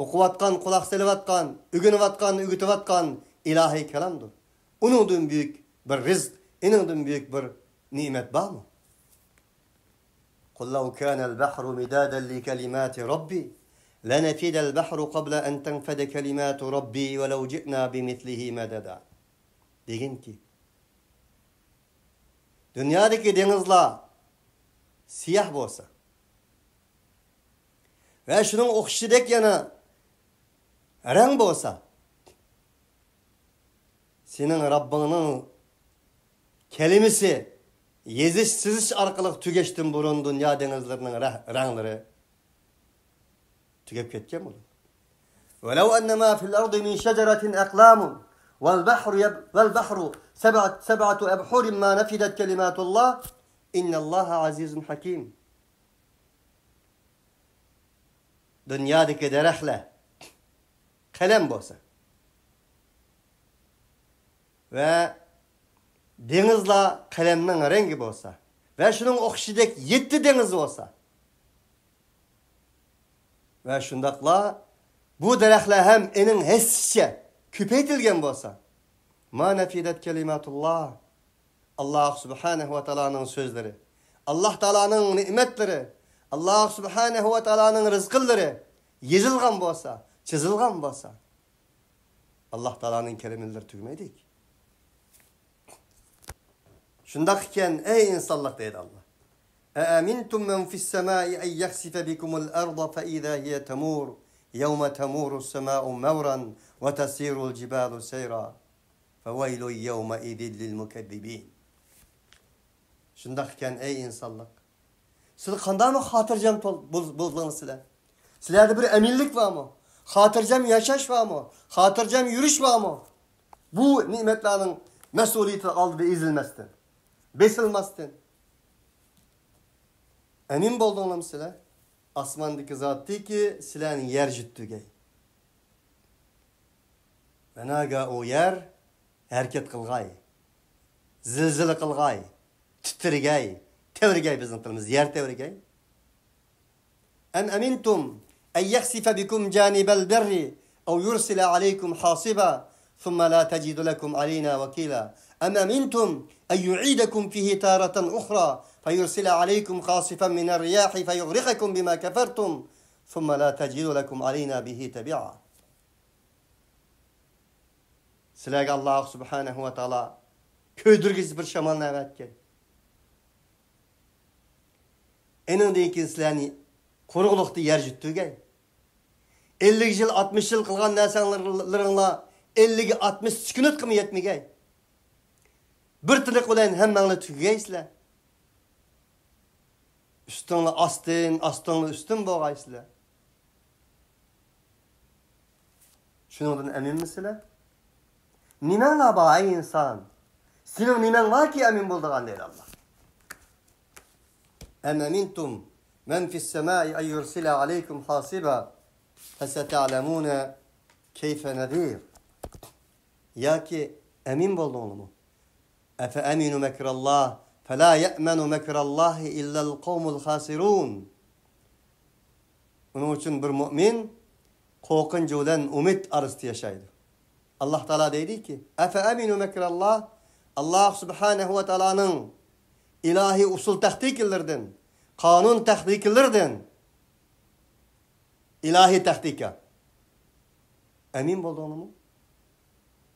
ئوقۇۋاتقان، قۇلاق سېلىۋاتقان، ئۆگىنىۋاتقان، ئۆگىتىۋاتقان ئىلاھىي كالامدۇر. ئۇنىڭدىن بۈيۈك بىر رىزق، ئۇنىڭدىن بۈيۈك بىر نېمەت بارمۇ؟ قل لو كان البحر مدادا لكلمات ربي لنفد البحر قبل أن تنفد كلمات ربي ولو جئنا بمثله مددا. دېگىنكى، دۇنيادىكى دېڭىزلار سىياھ بولسا ۋە شۇنىڭ ئوخشىشىدەك يەنە رەڭ بولسا، سېنىڭ رەببىڭنىڭ كەلىمىسى يېزىش، سىزىش ئارقىلىق تۈگەشتىن بۇرۇن دۇنيا دېڭىزلىرىنىڭ رەھ-، رەڭلىرى تۈگەپ كەتكەن بولىدۇ. ولو أن ما في الأرض من شجرة أقلام والبحر يب-، والبحر سبعة، سبعة أبحر ما نفدت كلمات الله إن الله عزيز حكيم. دۇنيادىكى دەرەخلەر قەلەم بولسا ۋە دېڭىزلار قەلەمنىڭ رەڭگى بولسا ۋە شۇنىڭ ئوخشىشىدەك يەتتە دېڭىز بولسا ۋە شۇنداقلا بۇ دەرەخلەر ھەم ئېنىڭ ھەسسىچە كۆپەيتىلگەن بولسا، ما نەفىدەت كەلىماتۇللا، ئاللاھ سۇبھانەھۇ ۋە تائالانىڭ سۆزلىرى، ئاللاھ تائالانىڭ نېمەتلىرى، ئاللاھ سۇبھانەھۇ ۋە تائالانىڭ رىزقىلىرى يېزىلغان بولسا، چىزىلغان بولسا، ئاللاھ تائالانىڭ كەلىمىلىرى تۈگىمەيدىكى. شۇنداق ئىكەن، ئەي ئىنسانلار، دەيدۇ ئاللاھ. أأمنتم من في السماء أن يخسف بكم الأرض فإذا هي تمور يوم تمور السماء مورا وتسير الجبال سيرا فويل يومئذ للمكذبين. شۇنداق ئىكەن، ئەي ئىنسانلار، سىلەر قانداقمۇ خاتىرجەم تول-، بول-، بولدىڭىز سىلەر؟ سىلەردە بىر ئەمىنلىك بارمۇ؟ خاتىرجەم ياشاش بارمۇ؟ خاتىرجەم يۈرۈش بارمۇ؟ بۇ نېمەتلەرنىڭ مەسئۇلىيىتى ئالدىدا ئېزىلمەستىن، بېسىلماستىن. ئەمىن بولدۇڭلارمۇ سىلەر؟ ئاسماندىكى زاتتىكى سىلەرنى يەر يۈتتۈرگەي. مانا ئۇ يەر ھەرىكەت قىلغاي، زىلزىلە قىلغاي، تىترىگەي، تەۋرىگەي، بىزنىڭ تىلىمىز يەر تەۋرىگەي. أم أمنتم أن يخسف بكم جانب البر أو يرسل عليكم حاصبا ثم لا تجدوا لكم علينا وكيلا أم أمنتم أن يعيدكم فيه تارة أخرى فيرسل عليكم قاصفا من الرياح فيغرقكم بما كفرتم ثم لا تجدوا لكم علينا به تبيعا. سىلەرگە ئاللاھ سۇبھانەھۇ ۋە تائالا كۆيدۈرگۈسى بىر شامالنى ئەۋەتكەي. ئېنىڭدىن كېيىن سىلەرنى قۇرۇقلۇقتا يەر يۈتتۈرگەي. ئەللىك يىل، ئاتمىش يىل قىلغان نەرسەڭلىرىڭلار ئەللىك، ئاتمىش سېكۇنتقىمۇ يەتمىگەي. بىر تىنىق بىلەن ھەممەڭلار تۈگىگەيسىلەر. ئۈستۈڭلار ئاستىن، ئاستىڭلار ئۈستۈن بولغايسىلەر. شۇنىڭدىن ئەمىنمىسىلەر؟ نېمەڭلار بار، ئەي ئىنسان؟ سېنىڭ نېمەڭ باركى ئەمىن بولىدىغان، دەيدۇ ئاللا. أم أمنتم من في السماء أن يرسل عليكم حاصبا فستعلمون كيف نذير. ياكى ئەمىن بولدۇڭلارمۇ؟ أفأمنوا مكر الله فلا يأمن مكر الله إلا القوم الخاسرون. ئۇنىڭ ئۈچۈن بىر مۆمىن قورقۇنچ بىلەن ئۈمىد ئارىسىدا ياشايدۇ. ئاللا تائالا دەيدىكى، أفأمنوا مكر الله، ئاللا سۇبھانەھۇ ۋە تائالانىڭ ئىلاھىي ئۇسۇل تەختىكىلىرىدىن، قانۇن تەختىكىلىرىدىن، ئىلاھىي تەختىكا. ئەمىن بولدۇڭلارمۇ؟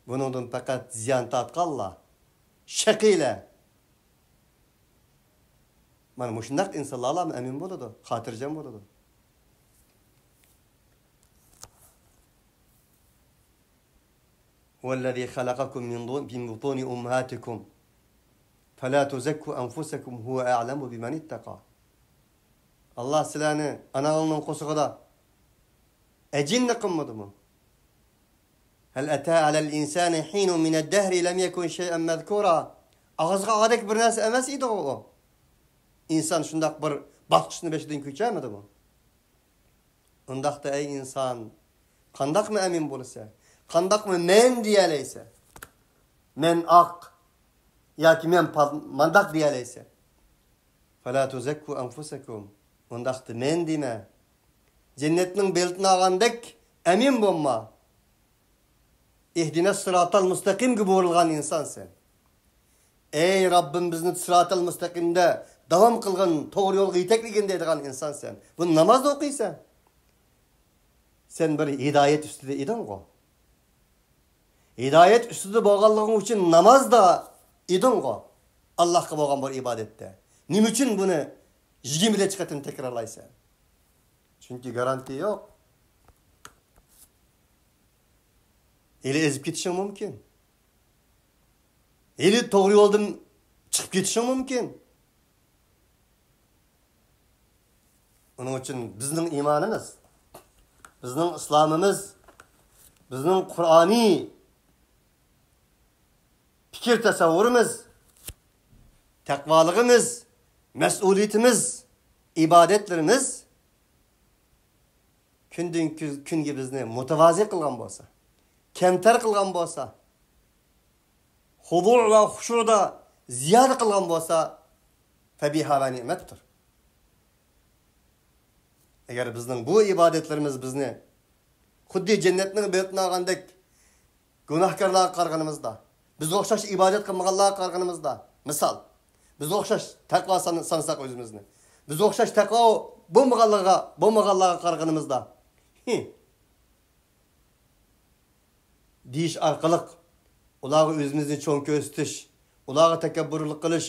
بۇنىڭدىن پەقەت زىيان تارتقانلار، شەقىيلەر. مانا مۇشۇنداق ئىنسانلارلا ئەمىن بولىدۇ، خاتىرجەم بولىدۇ. هو الذي خلقكم من دو-، من بطون أمهاتكم فلا تزكوا أنفسكم هو أعلم بمن اتقى. ئاللا سىلەرنى ئاناڭلارنىڭ قورسىقىدا ئەجىننى قىلمىدىمۇ؟ هل أتى على الإنسان حين من الدهر لم يكن شيئا مذكورا. ئاغزىغا ئالغۇدەك بىر نەرسە ئەمەس ئىدىغۇ ئۇ. ئىنسان شۇنداق بىر باسقۇچنى بېشىدىن كۆچەلمىدىمۇ؟ ئۇنداقتا ئەي ئىنسان، قانداقمۇ ئەمىن بولىسەن؟ قانداقمۇ مەن دېيەلەيسەن؟ مەن ئاق ياكى مەن پال-، مانداق دېيەلەيسەن؟ فلا تزكوا أنفسكم. ئۇنداقتا مەن دېمە. جەننەتنىڭ بېلىتىنى ئالغاندەك ئەمىن بولما. اهدنا الصراط المستقيمگە بۇيرۇلغان ئىنسانسەن. ئەي رەببىم، بىزنى سىراتال مۇستەقىمدە داۋام قىلغىن، توغرا يولغا يېتەكلىگىن دەيدىغان ئىنسانسەن. بۇ نامازدا ئوقۇيسەن. سەن بىر ھىدايەت ئۈستىدە ئىدىڭغۇ. ھىدايەت ئۈستىدە بولغانلىقىڭ ئۈچۈن نامازدا ئىدىڭغۇ. ئاللاھقا بولغان بىر ئىبادەتتە. نېمە ئۈچۈن بۇنى يىگىرمە نەچچە قېتىم تەكرارلايسەن؟ چۈنكى گارانتىيە يوق. ھېلى ئېزىپ كېتىشىڭ مۇمكىن. ھېلى توغرا يولدىن چىقىپ كېتىشىڭ مۇمكىن. ئۇنىڭ ئۈچۈن بىزنىڭ ئىمانىمىز، بىزنىڭ ئىسلامىمىز، بىزنىڭ قۇرئانىي پىكىر تەسەۋۋۇرىمىز، تەقۋالىقىمىز، مەسئۇلىيىتىمىز، ئىبادەتلىرىمىز كۈندىن كۈ-، كۈنگە بىزنى مۇتەۋازى قىلغان بولسا، كەمتەر قىلغان بولسا، خۇزۇ ۋە خۇشۇدا زىيادە قىلغان بولسا، فەبىھا ۋە نېمەتتۇر. ئەگەر بىزنىڭ بۇ ئىبادەتلىرىمىز بىزنى خۇددى جەننەتنىڭ بېلىتىنى ئالغاندەك گۇناھكارلارغا قارىغىنىمىزدا، بىزگە ئوخشاش ئىبادەت قىلمىغانلارغا قارىغىنىمىزدا، مىسال، بىزگە ئوخشاش تەقۋا سان-، سانىساق ئۆزىمىزنى، بىزگە ئوخشاش تەقۋا بولمىغانلىقىغا، بولمىغانلارغا قارىغىنىمىزدا، ھى، دېيىش ئارقىلىق ئۇلارغا ئۆزىمىزنى چوڭ كۆرسىتىش، ئۇلارغا تەكەببۇرلۇق قىلىش،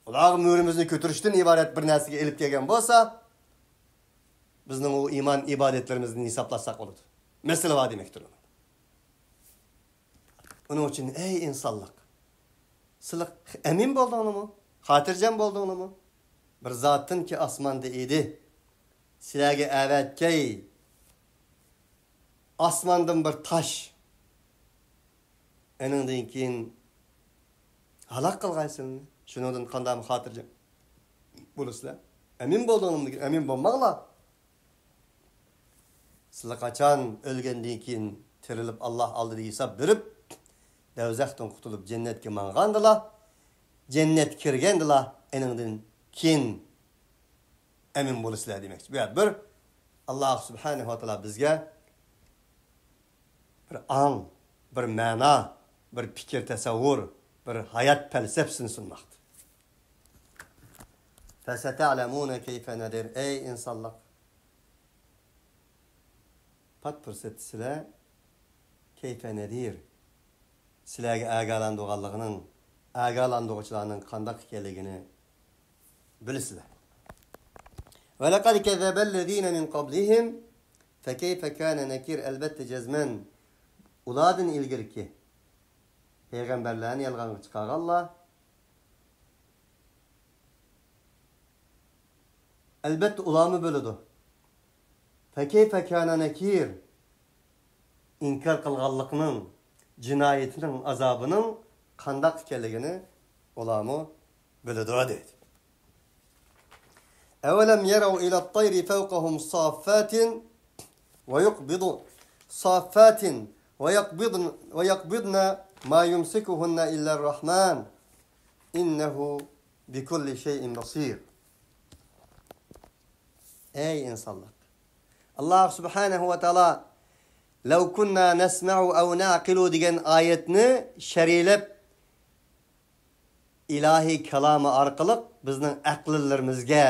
ئۇلارغا مۈرىمىزنى كۆتۈرۈشتىن ئىبارەت بىر نەرسىگە ئېلىپ كەلگەن بولسا، بىزنىڭ ئۇ ئىمان ئىبادەتلىرىمىزنى ھېسابلاشساق بولىدۇ. مەسىلە بار دېمەكتۇر. ئۇنىڭ ئۈچۈن، ئەي ئىنسانلىق، سىلەر ئەمىن بولدۇڭلارمۇ؟ خاتىرجەم بولدۇڭلارمۇ؟ بىر زاتتىنكى ئاسماندا ئىدى. سىلەرگە ئەۋەتكەي ئاسماندىن بىر تاش. ئېنىڭدىن كېيىن ھالاك قىلغايسىلەرمۇ؟ شۇنىڭدىن قانداقمۇ خاتىرجەم بولىسىلەر؟ ئەمىن بولدۇڭلارمۇ دېگەن، ئەمىن بولماڭلار. سىلەر قاچان ئۆلگەندىن كېيىن تىرىلىپ، ئاللا ئالدىدا ھېساب بېرىپ، دەۋزەختىن قۇتۇلۇپ، جەننەتكە ماڭغاندىلا، جەننەتكە كىرگەندىلا، ئېنىڭدىن كېيىن ئەمىن بولىسىلەر دېمەكچى. بۇ يەردە بىر، ئاللا سۇبھانەھۇ ۋە تائالا بىزگە بىر ئاڭ، بىر مەنا، بىر پىكىر تەسەۋۋۇر، بىر ھايات پەلسەپىسىنى سۇنماقتا. فستعلمون كيف نذير. ئەي ئىنسانلىق! پات پۇرسەتتە سىلەر كيف نذير، سىلەرگە ئاگاھلاندۇرغانلىقىنىڭ، ئاگاھلاندۇرغۇچىلارنىڭ قانداق ئىكەنلىكىنى بىلىسىلەر. ولقد كذب الذين من قبلهم فكيف كان نكير. ئەلۋەتتە جەزمەن ئۇلاردىن ئىلگىرىكى پەيغەمبەرلەرنى يالغانغا چىقارغانلار ئەلۋەتتە ئۇلارمۇ بۆلىدۇ. فكيف كان نكير. ئىنكار قىلغانلىقنىڭ جىنايىتىنىڭ، ئازابىنىڭ قانداق ئىكەنلىكىنى ئۇلارمۇ بىلىدۇ، دەيدۇ. أولم يروا إلى الطير فوقهم صافات ويقبض صافات ويقبضن ويقبضن ما يمسكهن إلا الرحمن إنه بكل شيء بصير. ئەي ئىنسانلار! ئاللاھ سۇبھانەھۇ ۋە تائالا لو كنا نسمع أو نعقل دېگەن ئايەتنى شەرھلەپ، ئىلاھىي كالامى ئارقىلىق بىزنىڭ ئەقىللىرىمىزگە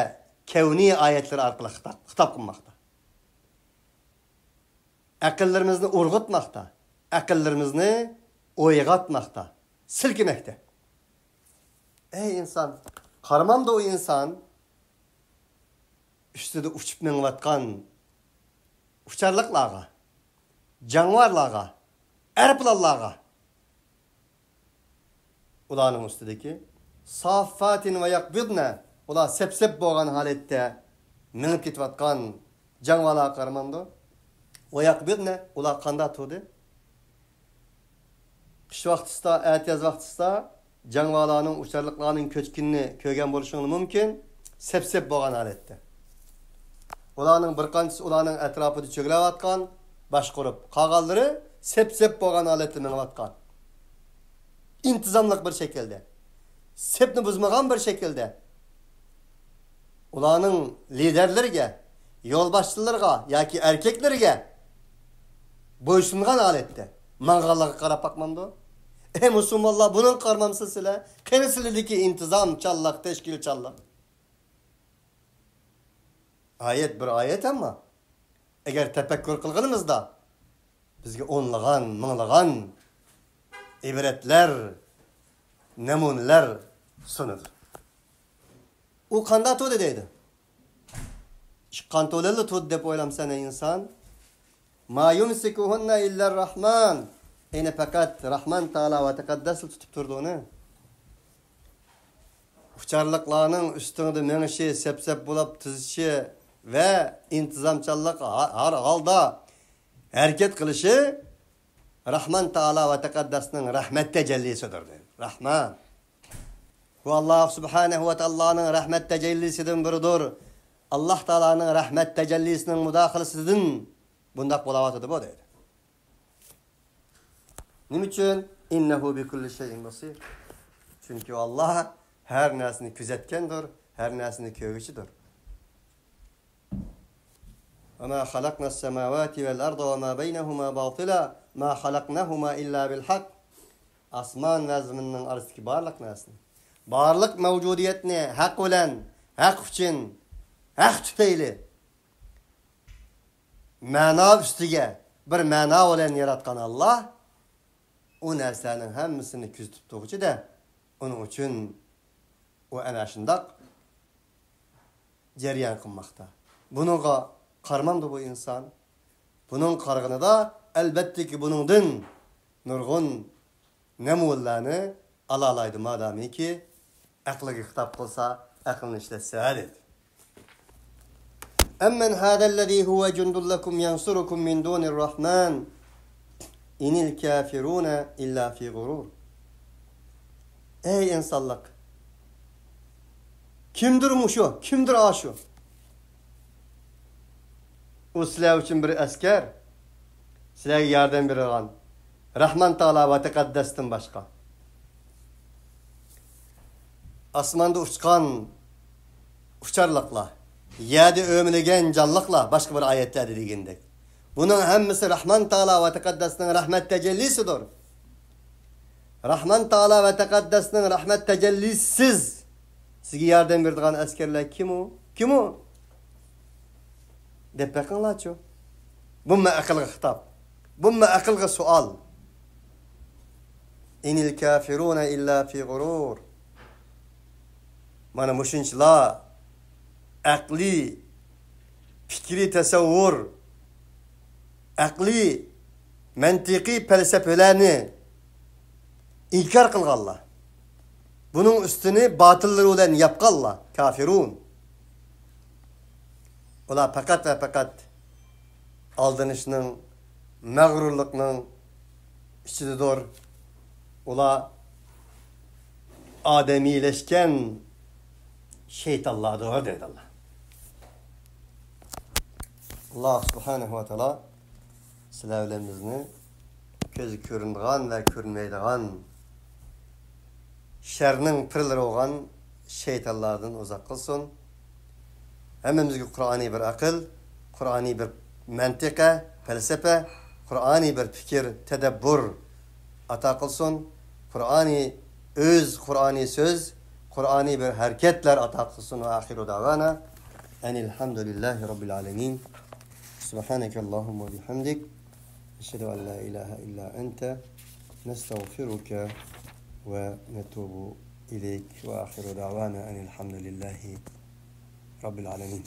كەۋنىي ئايەتلىرى ئارقىلىق خىتاب، خىتاب قىلماقتا. ئەقىللىرىمىزنى ئۇرغۇتماقتا، ئەقىللىرىمىزنى ئويغاتماقتا، سىلكىمەكتە. ئەي ئىنسان، قارىمامدۇ ئۇ ئىنسان ئۈستىدە ئۇچۇپ مېڭىۋاتقان ئۇچارلىقلارغا، جاڭۋارلارغا، ئەرپىلانلارغا؟ ئۇلارنىڭ ئۈستىدىكى ساففاتىن ۋە يەقبىدنە، ئۇلار سەپ-سەپ بولغان ھالەتتە مېڭىپ كېتىۋاتقان جاڭۋالارغا قارىمامدۇ؟ ۋە يەقبىدنە، ئۇلار قانداق تۇردى؟ قىش ۋاقتىسىدا، ئەتىياز ۋاقتىسىدا جاڭۋالارنىڭ، ئۇچارلىقلارنىڭ كۆچكىنىنى كۆرگەن بولۇشۇڭلار مۇمكىن، سەپ-سەپ بولغان ھالەتتە. ئۇلارنىڭ بىر قانچىسى ئۇلارنىڭ ئەتراپىدا چۆگىلەۋاتقان، باش قۇرۇپ، قالغانلىرى سەپ-سەپ بولغان ھالەتتە مېڭىۋاتقان. ئىنتىزاملىق بىر شەكىلدە، سەپنى بۇزمىغان بىر شەكىلدە، ئۇلارنىڭ لىدەرلىرىگە، يولباشچىلىرىغا ياكى ئەركەكلىرىگە بويسۇنغان ھالەتتە ماڭغانلىقىغا قاراپ باقمامدۇ؟ ئەي مۇسۇلمانلار، بۇنىڭغا قارىمامسىز سىلەر؟ قېنى سىلەردىكى ئىنتىزامچانلىق، تەشكىلچانلىق؟ ئايەت بىر ئايەت، ئەمما ئەگەر تەپەككۇر قىلغىنىمىزدا، بىزگە ئونلىغان، مىڭلىغان ئىبرەتلەر، نەمۇنىلەر سۇنىدۇ. ئۇ قانداق تۇردى دەيدۇ؟ ئىشقان تولىلا تۇردى دەپ ئويلامسەن، ئەي ئىنسان؟ ما يمسكهن إلا الرحمن. ئەينى پەقەت راھمان تائالا ۋە تەقەددەسلا تۇتۇپ تۇرىدۇ ئۇنى. ئۇچارلىقلارنىڭ ئۈستۈڭدە مېڭىشى، سەپ-سەپ بولۇپ تىزىشى ۋە ئىنتىزامچانلىق ھا-، ھەر ھالدا ھەرىكەت قىلىشى راھمان تائالا ۋە تەقەددەسنىڭ رەھمەت تەجەللىسىدۇر، دەيدۇ. راھمان. بۇ ئاللاھ سۇبھانەھۇ ۋە تائالانىڭ رەھمەت تەجەللىسىدىن بىرىدۇر. ئاللاھ تائالانىڭ رەھمەت تەجەللىسىنىڭ مۇداخىلىسىدىن بۇنداق بولاۋاتىدۇ بۇ، دەيدۇ. نېمە ئۈچۈن؟ إنه بكل شيء بصير. چۈنكى ئۇ ئاللاھ ھەر نەرسىنى كۆزەتكەندۇر، ھەر نەرسىنى كۆرگۈچىدۇر. وما خلقنا السماوات والأرض وما بينهما باطلا ما خلقناهما إلا بالحق. ئاسمان ۋە زېمىننىڭ ئارىسىدىكى بارلىق نەرسىنى، بارلىق مەۋجۇدىيەتنى ھەق بىلەن، ھەق ئۈچۈن، ھەق تۈپەيلى، مەنا ئۈستىگە بىر مەنا بىلەن ياراتقان ئاللاھ ئۇ نەرسىلەرنىڭ ھەممىسىنى كۆزىتىپ تۇرغۇچى-دە، ئۇنىڭ ئۈچۈن ئۇ ئەنە شۇنداق جەريان قىلماقتا. بۇنىڭغا قارىمامدۇ بۇ ئىنسان؟ بۇنىڭغا قارىغىنىدا، ئەلبەتتىكى، بۇنىڭدىن نۇرغۇن نەمۇنىلەرنى ئالالايدۇ، مادامىكى ئەقلىگە خىتاب قىلسا، ئەقلىنى ئىشلەتسە، دەيدۇ. أمن هذا الذي هو جند لكم ينصركم من دون الرحمن إن الكافرون إلا في غرور. ئەي ئىنسانلىق! كىمدۇر مۇشۇ؟ كىمدۇر ئاشۇ؟ ئۇ سىلەر ئۈچۈن بىر ئەسكەر، سىلەرگە ياردەم بېرىدىغان راھمان تائالا ۋە تەقەددەستىن باشقا. ئاسماندا ئۇچقان ئۇچارلىقلار، يەردە ئۆمىلىگەن جانلىقلار، باشقا بىر ئايەتلەردە دېگەندەك. بۇنىڭ ھەممىسى راھمان تائالا ۋە تەقەددەسنىڭ رەھمەت تەجەللىسىدۇر. راھمان تائالا ۋە تەقەددەسنىڭ رەھمەت تەجەللىسىسىز سىزگە ياردەم بېرىدىغان ئەسكەرلەر كىم ئۇ؟ كىم ئۇ؟ دەپ بېقىڭلارچۇ. بۇمۇ ئەقىلگە خىتاب. بۇمۇ ئەقىلگە سوئال. إن الكافرون إلا في غرور. مانا مۇشۇنچىلا ئەقلىي پىكرىي تەسەۋۋۇر، ئەقلىي مەنتىقىي پەلسەپىلەرنى ئىنكار قىلغانلار، بۇنىڭ ئۈستىنى باتىللىرى بىلەن ياپقانلار، كافىرۇن. ئۇلار پەقەت ۋە پەقەت ئالدىنىشنىڭ، مەغرۇرلۇقنىڭ ئىچىدىدۇر. ئۇلار ئادەمىيلەشكەن شەيتانلاردۇر، دەيدۇ ئاللا. ئاللا سۇبھانەھۇ ۋە تائالا سىلەر بىلەن بىزنى كۆزگە كۆرۈنىدىغان ۋە كۆرۈنمەيدىغان شەرنىڭ پىرلىرى بولغان شەيتانلاردىن ئۇزاق قىلسۇن. ھەممىمىزگە قۇرئانىي بىر ئەقىل، قۇرئانىي بىر مەنتىقە، پەلسەپە، قۇرئانىي بىر پىكىر، تەدەببۇر ئاتا قىلسۇن. قۇرئانىي ئۆز، قۇرئانىي سۆز، قۇرئانىي بىر ھەرىكەتلەر ئاتا قىلسۇن. ۋە ئاخىرۇ دەۋانا ئەنىل ھەمدۇلىللاھى رەببىل ئالەمىن. سۇبھانەكەللاھۇممە ۋە بىھەمدىك. نشهد أن لا إله إلا أنت، نستغفرك ونتوب إليك، وآخر دعوانا أن الحمد لله رب العالمين.